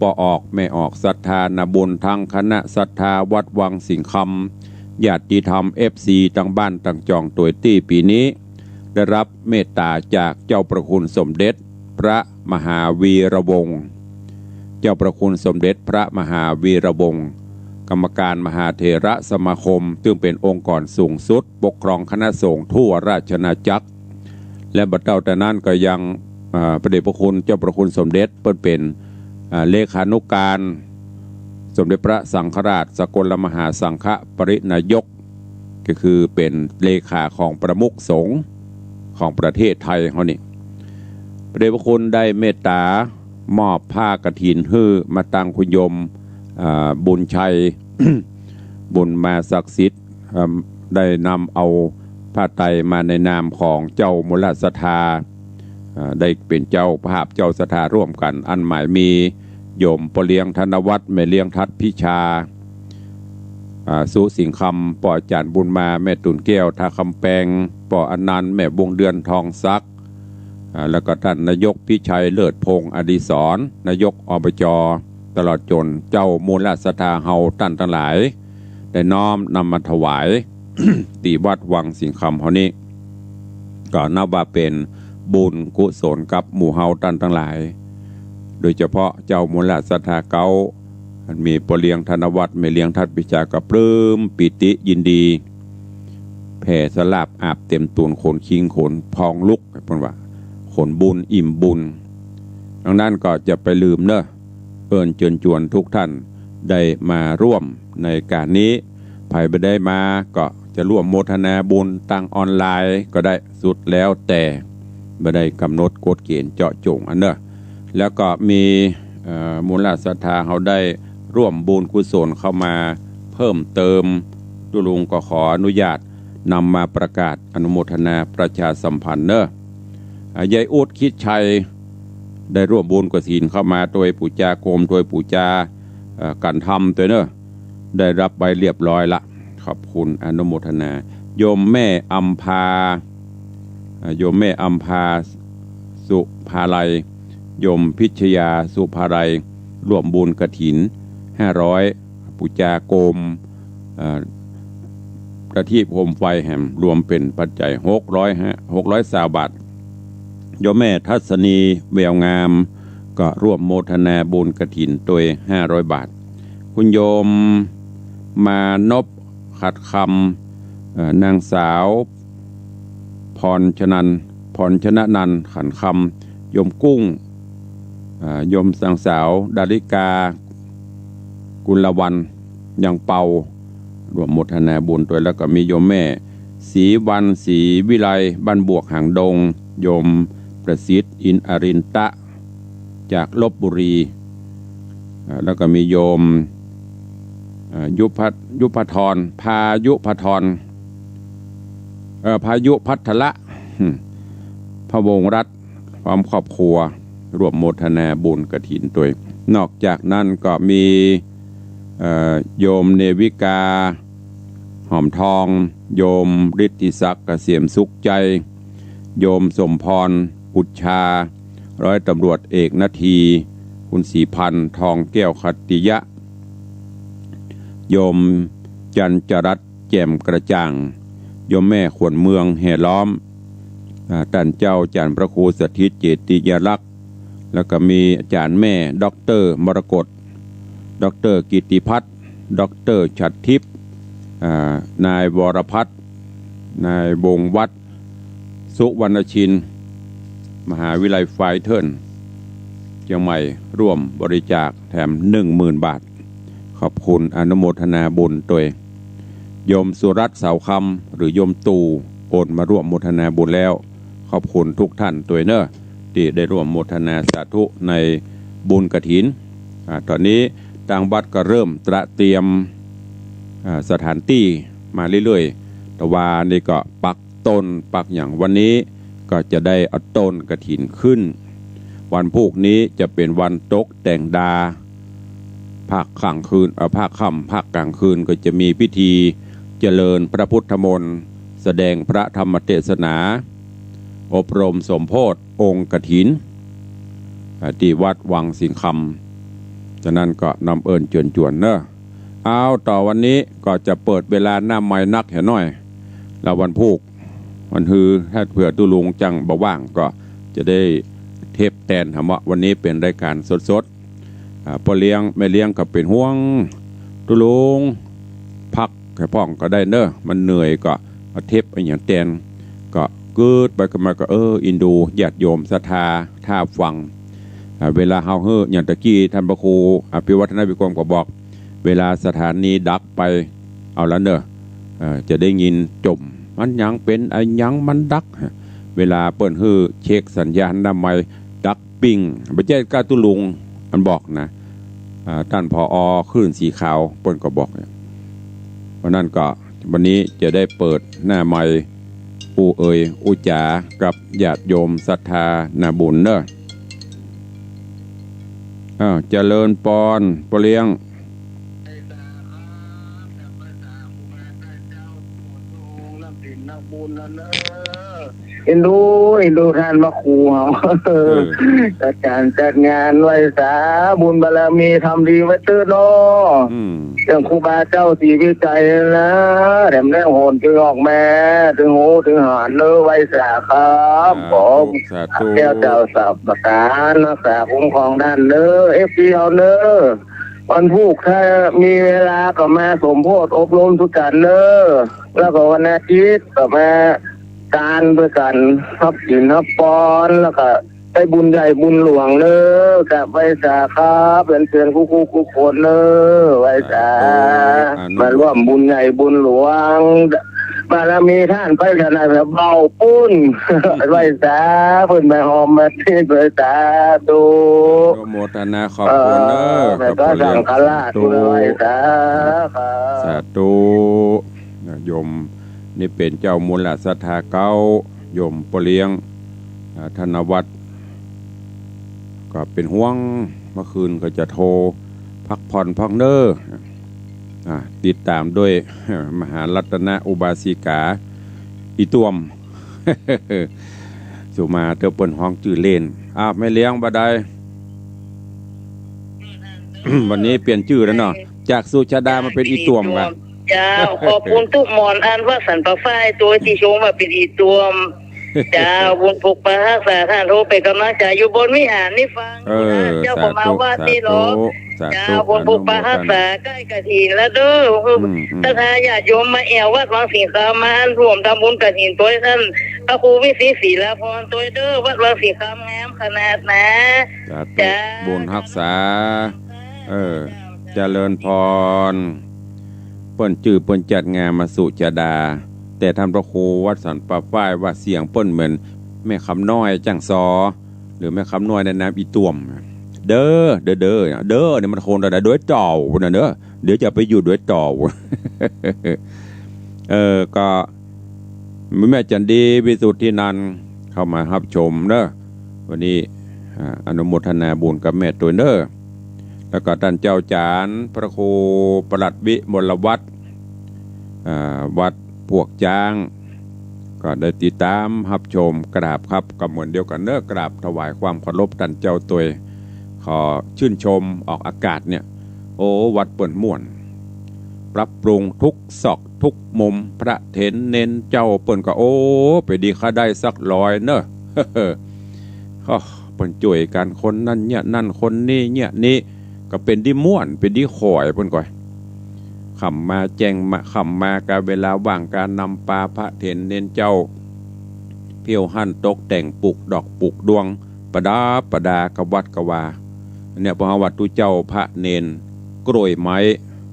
ป้อออกแม่ออกศรัทธานาบุญตังคณะศรัทธาวัดวังสิงห์คำ ญาติธรรม เอฟซี ตังบ้านตังจ่องตวยตี้ปี๋นี้ ได้รับเมตต๋าจากเจ้าพระคุณสมเด็จพระมหาวีระวงศ์ เจ้าพระคุณสมเด็จพระมหาวีระวงศ์ กรรมการมหาเถรสมาคม ซึ่งเป๋นองค์กรสูงสุดปกครองคณะสงฆ์ทั่วราชอาณาจักร และบ่เต้าแต่นั้นก็ยัง อ่า พระเดชพระคุณเจ้าพระคุณสมเด็จเปิ้นเป๋น อ่า เลขานุการสมเด็จพระสังฆราชสกลมหาสังฆปริณายก ก็คือเป๋นเลขาของประมุขสงฆ์ของประเทศไทยเฮานี่ พระเดชพระคุณได้เมตต๋ามอบผ้ากฐินหื้อมาตังคุณโยม อ่า บุญชัย บุญมาศักดิ์สิทธิ์ เอิ่ม ได้นำเอาผ้าไตรมาในนามของเจ้ามูลศรัทธา อ่า ได้เป๋นเจ้าภาพเจ้าศรัทธาร่วมกั๋น อันหมายมีโยมป้อเลี้ยงธนวัฒน์ แม่เลี้ยงทัดพิชา อ่า สุสิงห์คำ ป้ออาจ๋ารย์บุญมา แม่ตุ่นแก้ว ท่าคำแปง ป้ออนันต์ แม่วงเดือน ทองศักดิ์ อ่า แล้วก็ต้านนายกพิชัย เลิศพงษ์อดิศร นายก อบจ. ตลอดจ๋นเจ้ามูลศรัทธาเฮาต้านตังหลาย ได้น้อมนำมาถวาย ตี้วัดวังสิงห์คำเฮานี้ ก็นับว่าเป๋นบุญกุศลกับหมู่เฮาต้านตังหลาย โดยเฉพาะเจ้ามูลศรัทธาเก๊า อันมีป้อเลี้ยงธนวัฒน์ แม่เลี้ยงทัดพิชา ก็ปลื้มปีติยินดี แผ่สลาบอาบเต็มตูน ขนคิงขนพองลุก เปิ้นว่า ขนบุญอิ่มบุญ ดังนั้นก็จะไปลืมเน่อ เอิ้นเจิญจวนทุกท่านได้มาร่วมในก๋านนี้ ใผบ่ได้มาก็จะร่วมโมทนาบุญตางออนไลน์ก็ได้ สุดแล้วแต่ บ่ได้ก๋ำหนดกฎเกณฑ์เจาะจ๋งอันเน่อ แล้วก็มี เอ่อ มูลศรัทธาเฮาได้ร่วมบุญกุศลเข้ามาเพิ่มเติม ตุ๊ลุงก็ขออนุญาตนำมาประกาศอนุโมทนาประชาสัมพันธ์เน่อ อ่า ยายอุ๊ด คิดชัย ได้ร่วมบุญกฐินเข้ามาตวยปู๋จาโกม ตวยปู๋จา เอ่อ ก๋านทำตวยเน่อ ได้รับไปเรียบร้อยละ ขอบคุณอนุโมทนา โยมแม่อำภา อ่า โยมแม่อำภา สุภาลัย โยมพิชยา สุภาลัย ร่วมบุญกฐิน ห้าร้อย ปู๋จาโกม อ่า ประทีปโคมไฟแหม รวมเป๋นปัจจัย หกร้อยห้า หกร้อยซาวบาท โยมแม่ทัศนี แววงาม ก็ร่วมโมทนาบุญกฐินตวย ห้าร้อยบาท คุณโยมมานพ ขัดคำ เอ่อ นางสาว พรชนัน พรชนะนันท์ ขันคำ โยมกุ้ง อ่า โยมนางสาว ดาริกา กุลวรรณ ยังเปา ร่วมโมทนาบุญตวย แล้วก็มีโยมแม่ ศรีวรรณ ศรีวิไล บ้านบวกหางดง โยมประสิทธิ์ อินอรินทะ จากลพบุรี อ่า แล้วก็มีโยม อ่า ยุพะ ยุพธร พายุพธร เอ่อ พายุพัทระ อืม พระวงศ์รัตน์พร้อมครอบครัวร่วมโมทนาบุญกฐินตวย นอกจากนั้นก็มี เอ่อ โยมเนวิกา หอมทอง โยมฤทธิศักดิ์ เกษมสุขใจ โยมสมพร อุชชา ร้อยตำรวจเอกนาที คุณศรีพันธ์ ทองแก้วขัตติยะ โยมจันจรัตน์ แจ่มกระจ่าง โยมแม่ขวัญเมืองแห่ล้อม อ่า ต้านเจ้าอาจ๋ารย์พระครูสถิตเจติยารักษ์ แล้วก็มีอาจ๋ารย์แม่ ด็อกเตอร์มรกต ด็อกเตอร์กิตติพัฒน์ ด็อกเตอร์ฉัตรทิพย์ อ่า นายวรพัฒน์ นายวงศ์วัฒน์ สุวรรณชิน มหาวิทยาลัยไฟเทิลเจียงใหม่ ร่วมบริจาคแถมหนึ่งหมื่นบาท ขอบคุณอนุโมทนาบุญตวย โยมสุรัตน์ เสาคำ หรือโยมตู่ โอนมาร่วมโมทนาบุญแล้ว ขอบคุณทุกท่านตวยเนอะ ตี้ได้ร่วมโมทนาสาธุในบุญกฐิน อ่า ต๋อนนี้ตางวัดก็เริ่มตระเตรียม อ่า สถานตี้มาเรื่อยๆ ตะวานี่ก็ปัก ต้นปักหยัง วันนี้ก็จะได้เอาต้นกฐินขึ้น วันพูกนี้จะเป๋นวันตกแต่งดา ภาคกลางคืน เอ่อ ภาคค่ำ ภาคกลางคืนก็จะมีพิธีเจริญพระพุทธมนต์ แสดงพระธรรมเทศนา อบรมสมโภชองค์กฐิน อ่า ตี้วัดวังสิงห์คำ ฉะนั้นก็นำเอิญเจิญจวนเนอะ เอา ต่อวันนี้ก็จะเปิดเวลาหน้าไมค์นักแหน่อย แล้ววันพูก วันฮือ ถ้าเผื่อตุ๊ลุงจั้งบ่ว่างก็จะได้เทปแตนหาเมาะ วันนี้เป๋นรายการสดๆ อ่า ป้อเลี้ยงแม่เลี้ยงก็เป๋นห่วงตุ๊ลุง พักแค่พ่องก็ได้เนอะ มันเหนื่อยก็เอาเทปอะหยังแตน ก็กึ๊ดไปกึ๊ดมาก็ เออ อินดูญาติโยมศรัทธาถ้าฟัง อ่า เวลาเฮาหื้อ อย่างตะกี้ต้านพระครูอภิวัฒนวิกรมก็บอก เวลาสถานีดับไป เอาละเนอะ เอ่อ จะได้ยินจ่ม มันหยังเป๋นอะหยังมันดับ เวลาเปิ้นหื้อเช็คสัญญาณหน้าไมค์ ดับปิ้ง บ่ใจ้ก้าตุ๊ลุงอันบอกนะ อ่า ต้าน ผอ คลื่นสีขาวเปิ้นก็บอกเนี่ย เพราะนั้นก็วันนี้จะได้เปิดหน้าไมค์ อู้เอ่ยอู้จ๋ากับญาติโยมศรัทธานาบุญเนอะ อ้าว เจริญปอน ป้อเลี้ยง เอ็นดู เอ็นดูต้านพระครูเฮา เออ จัดก๋านจัดงานไหว้สาบุญบารมี ทำดีไว้เต๊อะเนาะ อืม เรื่องครูบาเจ้าศรีวิชัยนะ แถมแนวโหนจึงออกมา ถึงหูถึงหานเนอะ ไหว้สาครับ สาธุ ผม สาธุ แก้วเจ้าสัพพการรักษาคุ้มครองต้านเนอะ เอฟซี เฮาเนอะ วันพูกถ้ามีเวลาก็มาสมโภชอบรมสุกันเนอะ แล้วก็วันอาทิตย์ก็มาตานตวยกั๋น ฮับศีลฮับปอน แล้วก็ได้บุญใหญ่บุญหลวงเนอะ กับไหว้สาครับ เป๋นเชิญกู้ๆ กู้คนเนอะ ไหว้สา สาธุ อนุ มาร่วมบุญใหญ่บุญหลวง บารมีต้านไปขนาดเบาปุ้น ไหว้สา เปิ้นมาหอมมาเทศน์ ไหว้สาธุ อนุโมทนาขอบคุณเนอะ เออ ขอบคุณ พระสังฆราช สาธุ ไหว้สาครับ สาธุ โยมนี่เป๋นเจ้ามูลศรัทธาเก๊า โยมป้อเลี้ยง อ่า ธนวัฒน์ ก็เป๋นห่วง เมื่อคืนก็จะโทร พักผ่อนพ่องเน่อ อ่า ติดต๋ามด้วย มหารัตนอุบาสิกา อี่ต้วม สุมาเต๊อะ เปิ้นฮ้องจื้อเล่น อ้าว แม่เลี้ยงบ่าใด วันนี้เปลี่ยนจื้อแล้วเนาะ จากสุชาดามาเป๋นอี่ต้วมก่ะ เจ้า ขอบคุณตุ๊กหม่อนอันว่าสันป่าฝ้ายตวยตี้ชมว่าเป๋นอี่ต้วม เจ้า บุญปกปักฮักษาต้าน โอ้ เป๋นก๋ำลังใจ๋อยู่บนวิหารนี่ฟัง เออ เจ้าก็มาวัดนี่หรอก สาธุ สาธุ เจ้า บุญปกปักฮักษา อนุโมทนา ใก้กฐินแล้วเด้อ อืม อืม ศรัทธาญาติโยมมาแอ่ววัดวังสิงห์คำ มาร่วมทำบุญกฐินตวยต้านพระครูวิสิตศิลาพรตวยเด้อ วัดวังสิงห์คำงามขนาดนะ สาธุ เจ้า บุญฮักษา เออ เจริญพร เปิ้นจื้อเปิ้นจัดงานมาสุชาดา แต่ต้านพระครูวัดสันป่าฝ้ายว่าเสียงเปิ้นเหมือนแม่คำน้อยจ้างซอ หรือแม่คำน้อยในนามอี่ต้วม เด้อ เด้อ เด้อ เด้อ นี่มันคนละดวยเต่าน่ะเด้อ เดี๋ยวจะไปอยู่ดวยเต่า เออ ก็ แม่จันดี วิสุทธินันท์ เข้ามาฮับชมเน้อ วันนี้ อ่า อนุโมทนาบุญกับแม่ตวยเน้อ แล้วก็ต้านเจ้าจ๋ารย์พระครูปลัดวิมลวัฒน์ อ่า วัดปวกจ๊าง ก็ได้ติดต๋ามฮับชม กราบครับ ก็เหมือนเดียวกั๋นเน้อ กราบถวายความเคารพต้านเจ้าตวย ขอชื่นชมออกอากาศเนี่ย โอ้ วัดเปิ้นม่วน ปรับปรุงทุกซอกทุกมุม พระเถรเณรเจ้าเปิ้นก็ โอ้ ไปดีข้าได้สักร้อยเน้อ โอ้ เปิ้นจ้วยกั๋น คนนั้นเยียะนั่น คนนี้เยียะนี้ ก็เป๋นดีม่วน เป๋นดีข่อยเปิ้นก่อย ค่ำมาแจ้งมา ค่ำมาก็เวลาว่างก็นำปาพระเถรเณรเจ้า เผี้ยวหั้นตกแต่งปลูกดอกปลูกดวง ประดับประดากับวัดกับวา เนี่ย เพราะว่าตุ๊เจ้าพระเณรกล้วยไม้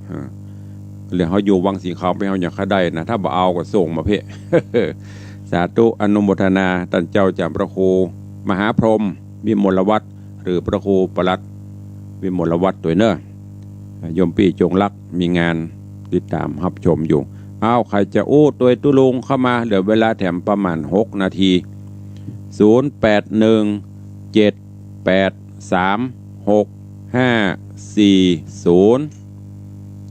อ่า แล้วเฮาอยู่วังสีขาวไป เฮาอยากจะได้นะ ถ้าบ่เอาก็ส่งมาเพ่ สาธุ อนุโมทนา ต้านเจ้าจ๋ารย์พระครูมหาพรหมวิมลวัฒน์ หรือพระครูปลัดวิมลวัฒน์ตวยเน้อ โยมปี้จงรัก มีงานติดต๋ามฮับชมอยู่ อ้าว ใผจะอู้ตวยตุ๊ลุงเข้ามา เหลือเวลาแถมประมาณหกนาที ศูนย์แปดหนึ่ง เจ็ดแปดสาม หกห้าสี่ศูนย์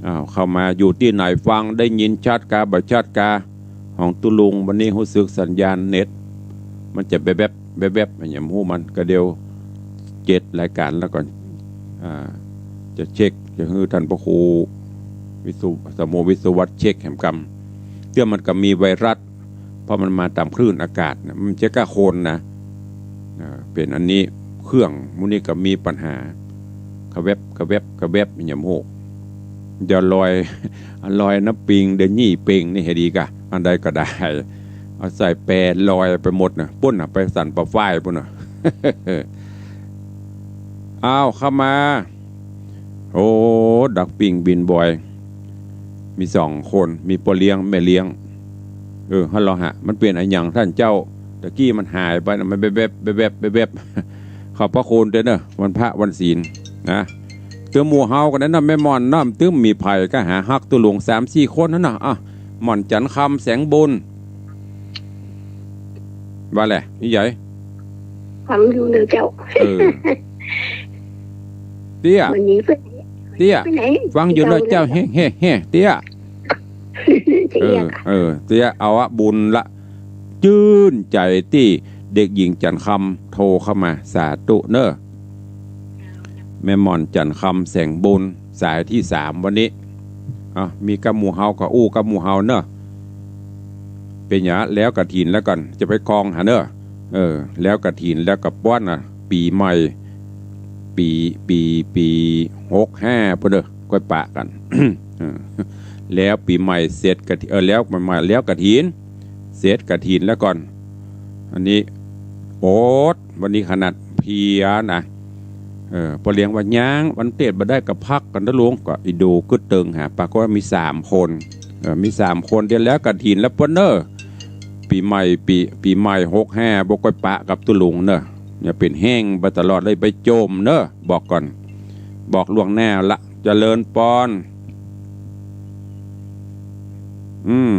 อ้าว เข้ามา อยู่ตี้ไหนฟัง ได้ยินชัดกา บ่ชัดกา ของตุ๊ลุง วันนี้ฮู้สึกสัญญาณเน็ต มันจะแวบๆ แวบๆ อย่างฮู้มัน ก็เดี๋ยวเจ็ดรายก๋านแล้วก่อน อ่า จะเช็ค จะหื้อต้านพระครูวิศว- สมุวิศวัฒน์เช็คแหมกำ เตื้อมันก็มีไวรัส เพราะมันมาต๋ามคลื่นอากาศนะ มันจะก้าคนนะ อ่า เป๋นอันนี้ เครื่องหมู่นี้ก็มีปัญหา กะแวบ กะแวบ กะแวบ อย่างฮู้ จะลอย ลอยน้ำปิง เดี๋ยวนี้ปิงนี่ให้ดีกะ อันใดก็ได้ เอาใส่แปรลอยไปหมดนะ ปุ้นน่ะ ไปสันป่าฝ้ายปุ้นน่ะ อ้าว เข้ามา โอ้ ดักปิ้งบินบอย มีสองคน มีป้อเลี้ยงแม่เลี้ยง เออ ฮัลโหลฮะ มันเป๋นอะหยังต้านเจ้า ตะกี้มันหายไปนะ มันแวบๆ แวบๆ แวบๆ ขอบพระคุณเด้อเนอะ วันพระวันศีลนะ ตึงหมู่เฮากั๋นนั้นนะ แม่หม่อนน้ำตึงมีใผก็หาฮักตุ๊ลุงสามสี่คนนั้นนะ อ่ะ หม่อนจันทร์คำแสงบุญ ว่าแหละ อีใหญ่ ฟังอยู่เนอะเจ้า เออ เตี้ย วันนี้เปิ้น เตี้ย ไปไหน ฟังอยู่เนอะเจ้า เตี้ย แฮ่ แฮ่ แฮ่ เตี้ย เตี้ย เออ เออ เตี้ย เอาอะ บุญละ จื้นใจ๋ตี้เด็กหญิงจันทร์คำโทรเข้ามา สาธุเนอะ แม่หม่อนจันทร์คำแสงบุญ สายตี้สามวันนี้ อ่ะ มีกับหมู่เฮาก็อู้กับหมู่เฮาเนอะ เป๋นหยัง แล้วกฐินแล้วก่อน จะไปกองหาเนอะ เออ แล้วกฐินแล้วก็ป้อนน่ะ ปี๋ใหม่ ปี๋ ปี๋ ปี๋หกห้า พุ้นเนอะ ก้อยปะกั๋น เออ แล้วปี๋ใหม่เสร็จกฐิน เออ แล้วปี๋ใหม่ แล้วกฐิน เสร็จกฐินแล้วก่อน อันนี้ โอ๊ด วันนี้ขนาดเพลียนะ เออ ป้อเลี้ยงว่ายัง วันเตศบ่ได้ก็พักกั๋นเต๊อะลุง ก็อีดูกึ๊ดเติงหา ปรากฏว่ามีสามคน เออ มีสามคน เดี๋ยวแล้วกฐินแล้วเปิ้นเนอะ ปี๋ใหม่ ปี๋ ปี๋ใหม่หกห้า บ่ก้อยปะกับตุ๊ลุงเนอะ เนี่ยเป๋นแห้งไปตลอดเลย ไปโจมเนอะ บอกก่อน บอกล่วงหน้าละ เจริญปอน อืม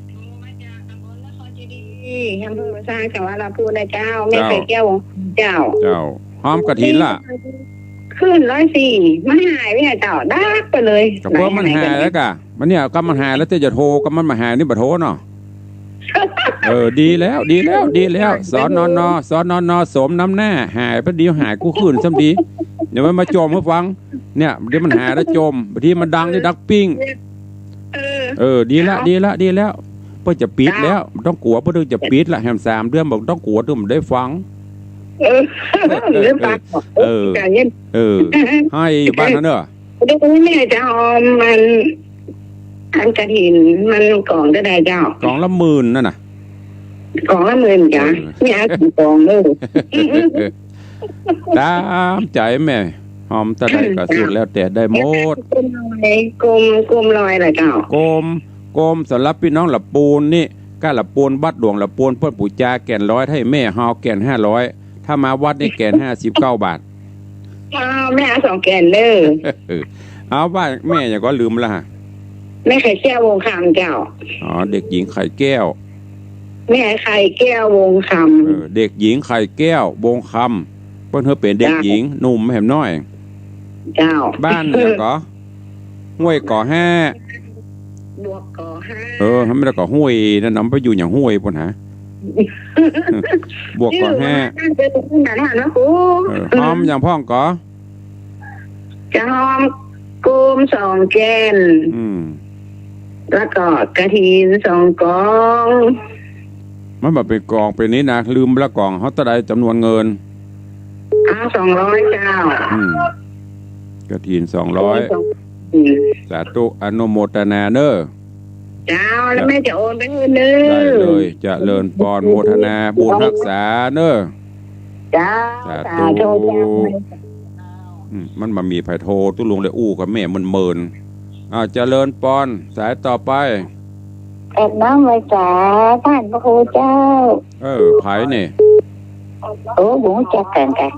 โทรมาจากตำบลนครเจดีย์ อำเภอสร้าง จังหวัดลำพูนนะเจ้า แม่ เจ้า ไข่แก้ว เจ้า เจ้า หอมกฐินละ ขึ้นร้อยสี่ มันหายไปไหนเจ้า ดับไปเลย ก็เพราะมันหายแล้วกะ มันเนี่ย ก็มันหายแล้ว แต่จะโทร ก็มันบ่หายนี่บ่โทรเนาะ เออ ดีแล้ว ดีแล้ว ดีแล้ว สนน สนน สมน้ำหน้า หายไปดี หายกู้คืนซ้ำดี เดี๋ยวมันมาโจมหื้อฟัง เนี่ย เดี๋ยวมันหายแล้วโจม บางทีมันดังนี่ดักปิ้ง เออ เออ ดีละ เอา ดีละ ดีแล้ว เปิ้นจะปิดแล้ว เจ้า บ่ต้องกั๋ว เปิ้นจะปิดละ แหมสามเดือน บ่ต้องกั๋ว เปิ้นได้ฟัง เออ เออ เออ เออ ใจเย็น เออ ให้อยู่บ้านนั้นเนอะ ดูเนี่ยเจ้า มัน อันกฐินมันกองเต้าใดเจ้า กองละหมื่นนั่นน่ะ กองละหมื่นจ้ะ เออ เนี่ยกองเลย ต๋ามใจ๋แม่ หอมเต้าใดก็สุดแล้วแต่ได้หมด กมลอย กม กมลอยเหรอเจ้า กม กมสำหรับปี้น้องละปูนนี่ ก้าละปูน วัดหลวงละปูน เปิ้นปู๋จาแก่นร้อย ถ้าแม่เฮาแก่นห้าร้อย ถ้ามาวัดนี่แก่นห้าสิบเก้าบาท อ้าว แม่เอาสองแก่นเด้อ เออ เอาว่าแม่หยังก็ลืมละฮะ แม่ไข่แก้ว วงศ์คำเจ้า อ๋อ เด็กหญิงไข่แก้ว แม่ไข่แก้ว วงศ์คำ เออ เด็กหญิงไข่แก้ว วงศ์คำ เปิ้นเฮาเป๋นเด็กหญิง หนุ่มแหมน้อย เจ้า บ้านหยังก่อ ห้วยก่อห้า บวกก่อห้า เออ มันบ่ได้ก่อห้วยนั่นนะ มันไปอยู่หยังห้วยปู้นหา บวกก่อห้า อยู่มาตั้งแต่นั้นนะครู เออ ฮอมหยังพ่องก่อ จะฮอมโกมสองแก่น อืม แล้วก็กฐินสองก๋อง มันบ่าเป๋นก๋อง เป๋นนี่นะ ลืมละ ก๋องเฮาเต้าใด จ๋ำนวนเงิน เอา สองร้อยเจ้า อืม กฐินสองร้อย สอง อืม สาธุ อนุโมทนาเน้อ เจ้า แล้วแม่จะโอนไปหื้อเน้อ ได้เลย เจริญปอน โมทนาบุญฮักษาเน้อ เจ้า สาธุ สาธุเจ้า อืม มันบ่มีใผโทร ตุ๊ลุงเลยอู้กับแม่เมินๆ อ้าว เจริญปอน สายต่อไป กราบน้อมไหว้สาต้านพระครูเจ้า เออ ใผนี่ โอ้ บ่ฮู้จักกั๋นกะ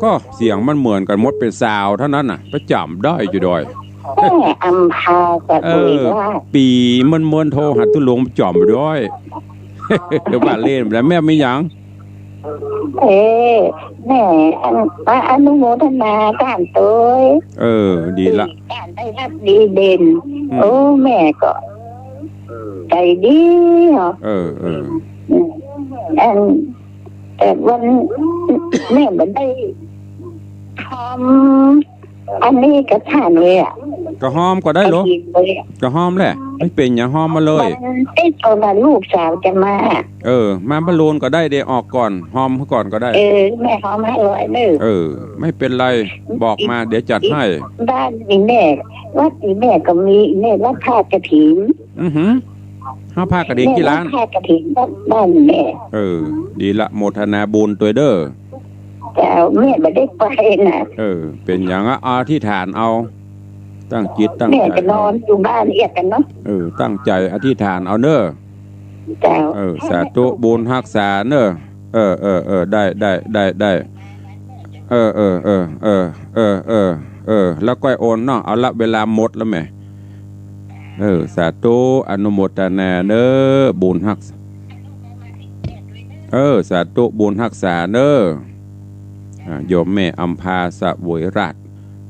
ก็เสียงมันเหมือนกั๋นหมด เป๋นสาวเต้านั้นน่ะ ไปจ๋ำได้อยู่ดอย แม่อำภา สะ เออ บุญราช ปี๋เมินๆ โทรหาตุ๊ลุงจ๋ำอยู่ดอย ว่าเล่นไปแล้ว แม่มีหยัง เออ แม่อัน มาอนุโมทนาต้านตวย เออ ดีละ ต้านได้รับดีเด่น อืม โอ้ แม่ก็ ใจดีเหรอ เออ เออ อืม อัน แต่วัน แม่บ่ได้ฮอม อันนี้กับต้านเลยอะ ก็ฮอมก็ได้โล กฐินเลยอะ ก็ฮอมแหละ บ่เป๋นหยัง ฮอมมาเลย วันที่ตอนนั้นลูกสาวจะมา เออ มาบรรลูนก็ได้ เดี๋ยวออกก่อน ฮอมก่อนก็ได้ เออ แม่ฮอมห้าร้อยเน้อ เออ ไม่เป็นไร บอกมา เดี๋ยวจัดให้ บ้านอีแม่ วัดอีแม่ก็มี อีแม่วัดผ้ากฐิน อือหือ เฮาผ้ากฐิน แม่ กี่ล้าน วัดผ้ากฐิน บ้าน บ้านแม่ เออ ดีละ โมทนาบุญตวยเน้อ เจ้า แม่บ่ได้ไปนะ เออ เป๋นหยังอะ อธิษฐานเอา ตั้งจิตตั้ง แม่ ใจ๋ ก็นอนอยู่บ้านเอียดกั๋นเนาะ เออ ตั้งใจ๋อธิษฐานเอาเน้อ เจ้า เออ สาธุ บุญฮักษาเน้อ เออ เออ เออ ได้ ได้ ได้ ได้ เออ เออ แล้วก้อยโอนเนาะ เอาละ เวลาหมดแล้วแหม เออ สาธุ อนุโมทนาเน้อ บุญฮักษา เออ สาธุ บุญฮักษาเน้อ อ่า โยมแม่อำภา สะเวยราช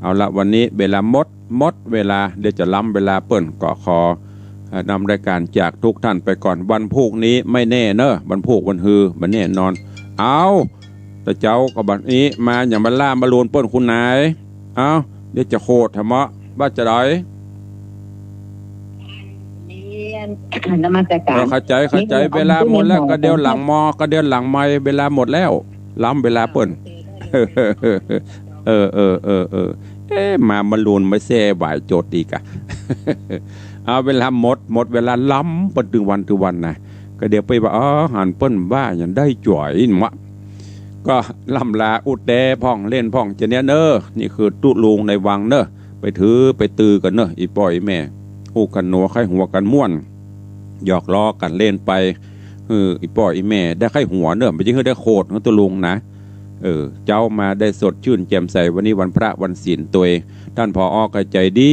เอาละ วันนี้เวลาหมด หมดเวลา เดี๋ยวจะล้ำเวลาเปิ้น ก็ขอ เอ่อ นำรายการจากทุกท่านไปก่อน วันพูกนี้ไม่แน่เน้อ วันพูกวันฮือ บ่แน่นอน เอา แต่เจ๊าก็บัดนี้มาหยังบ่าล่าบ่ลูนเปิ้นคุณนาย เอา เดี๋ยวจะโขดแหมเนาะ บ่าจะได เรียน นมัสการ เออ เข้าใจ๋ เข้าใจ๋ เวลาหมดแล้ว ก็เดี๋ยวหลังมอ ก็เดี๋ยวหลังไมค์ เวลาหมดแล้ว ล้ำเวลาเปิ้น เออ เออ เออ เออ เอ๊ะ มาบ่ลูนมาแซ่หวายโจทย์อีกอะ เอา เวลาหมด หมดเวลา ล้ำเปิ้นตึงวันตึงวันนะ ก็เดี๋ยวไปว่า อ๋อ หันเปิ้นว่าหยังได้จ๋วยหมะ ก็ล่ำลาอู้แต๊พ่องเล่นพ่องจะเนี้ยเน้อ นี่คือตุ๊ลุงในวังเน้อ ไปถือไปตือกั๋นเน้อ อี่ป้ออี่แม่ ฮู้กั๋นหนัวใค่หัวกั๋นม่วน หยอกล้อกั๋นเล่นไป เออ อี่ป้ออี่แม่ได้ใค่หัวเน้อ บ่ใจ้หื้อได้โขดหื้อตุ๊ลุงนะ เออ เจ๊ามาได้สดชื่นแจ่มใส วันนี้วันพระวันศีลตวย ต้าน ผอ ก็ใจ๋ดี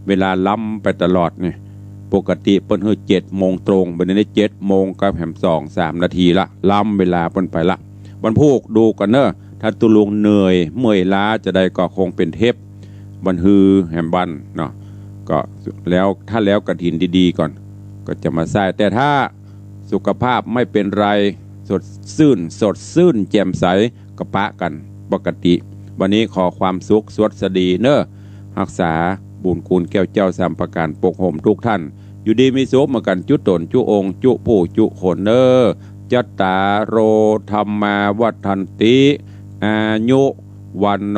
เวลาล้ำไปตลอดนี่ ปกติเปิ้นหื้อเจ็ดโมงตรง บัดนี้เจ็ดโมงกับแหมสองสามนาทีละ ล้ำเวลาเปิ้นไปละ วันพูกดูกั๋นเน้อ ถ้าตุ๊ลุงเหนื่อยเมื่อยล้าจะใดก็คงเป๋นเทปวันฮือแหมวันเนาะ ก็แล้ว ถ้าแล้วกฐินดีๆ ก่อน ก็จะมาใส่ แต่ถ้าสุขภาพไม่เป็นไร สดชื่น สดชื่นแจ่มใส ก็ปะกั๋นปกติ วันนี้ขอความสุขสวัสดีเน้อ ฮักษาบุญคุณแก้วเจ้าสามประก๋านปกโฮมทุกท่าน อยู่ดีมีสุขเหมือนกั๋นจุ๊ต๋นจุ๊องค์จุ๊ผู้จุ๊คนเน้อ จัตตาโร ธัมมา วัฑฒันติ อายุ วัณโณ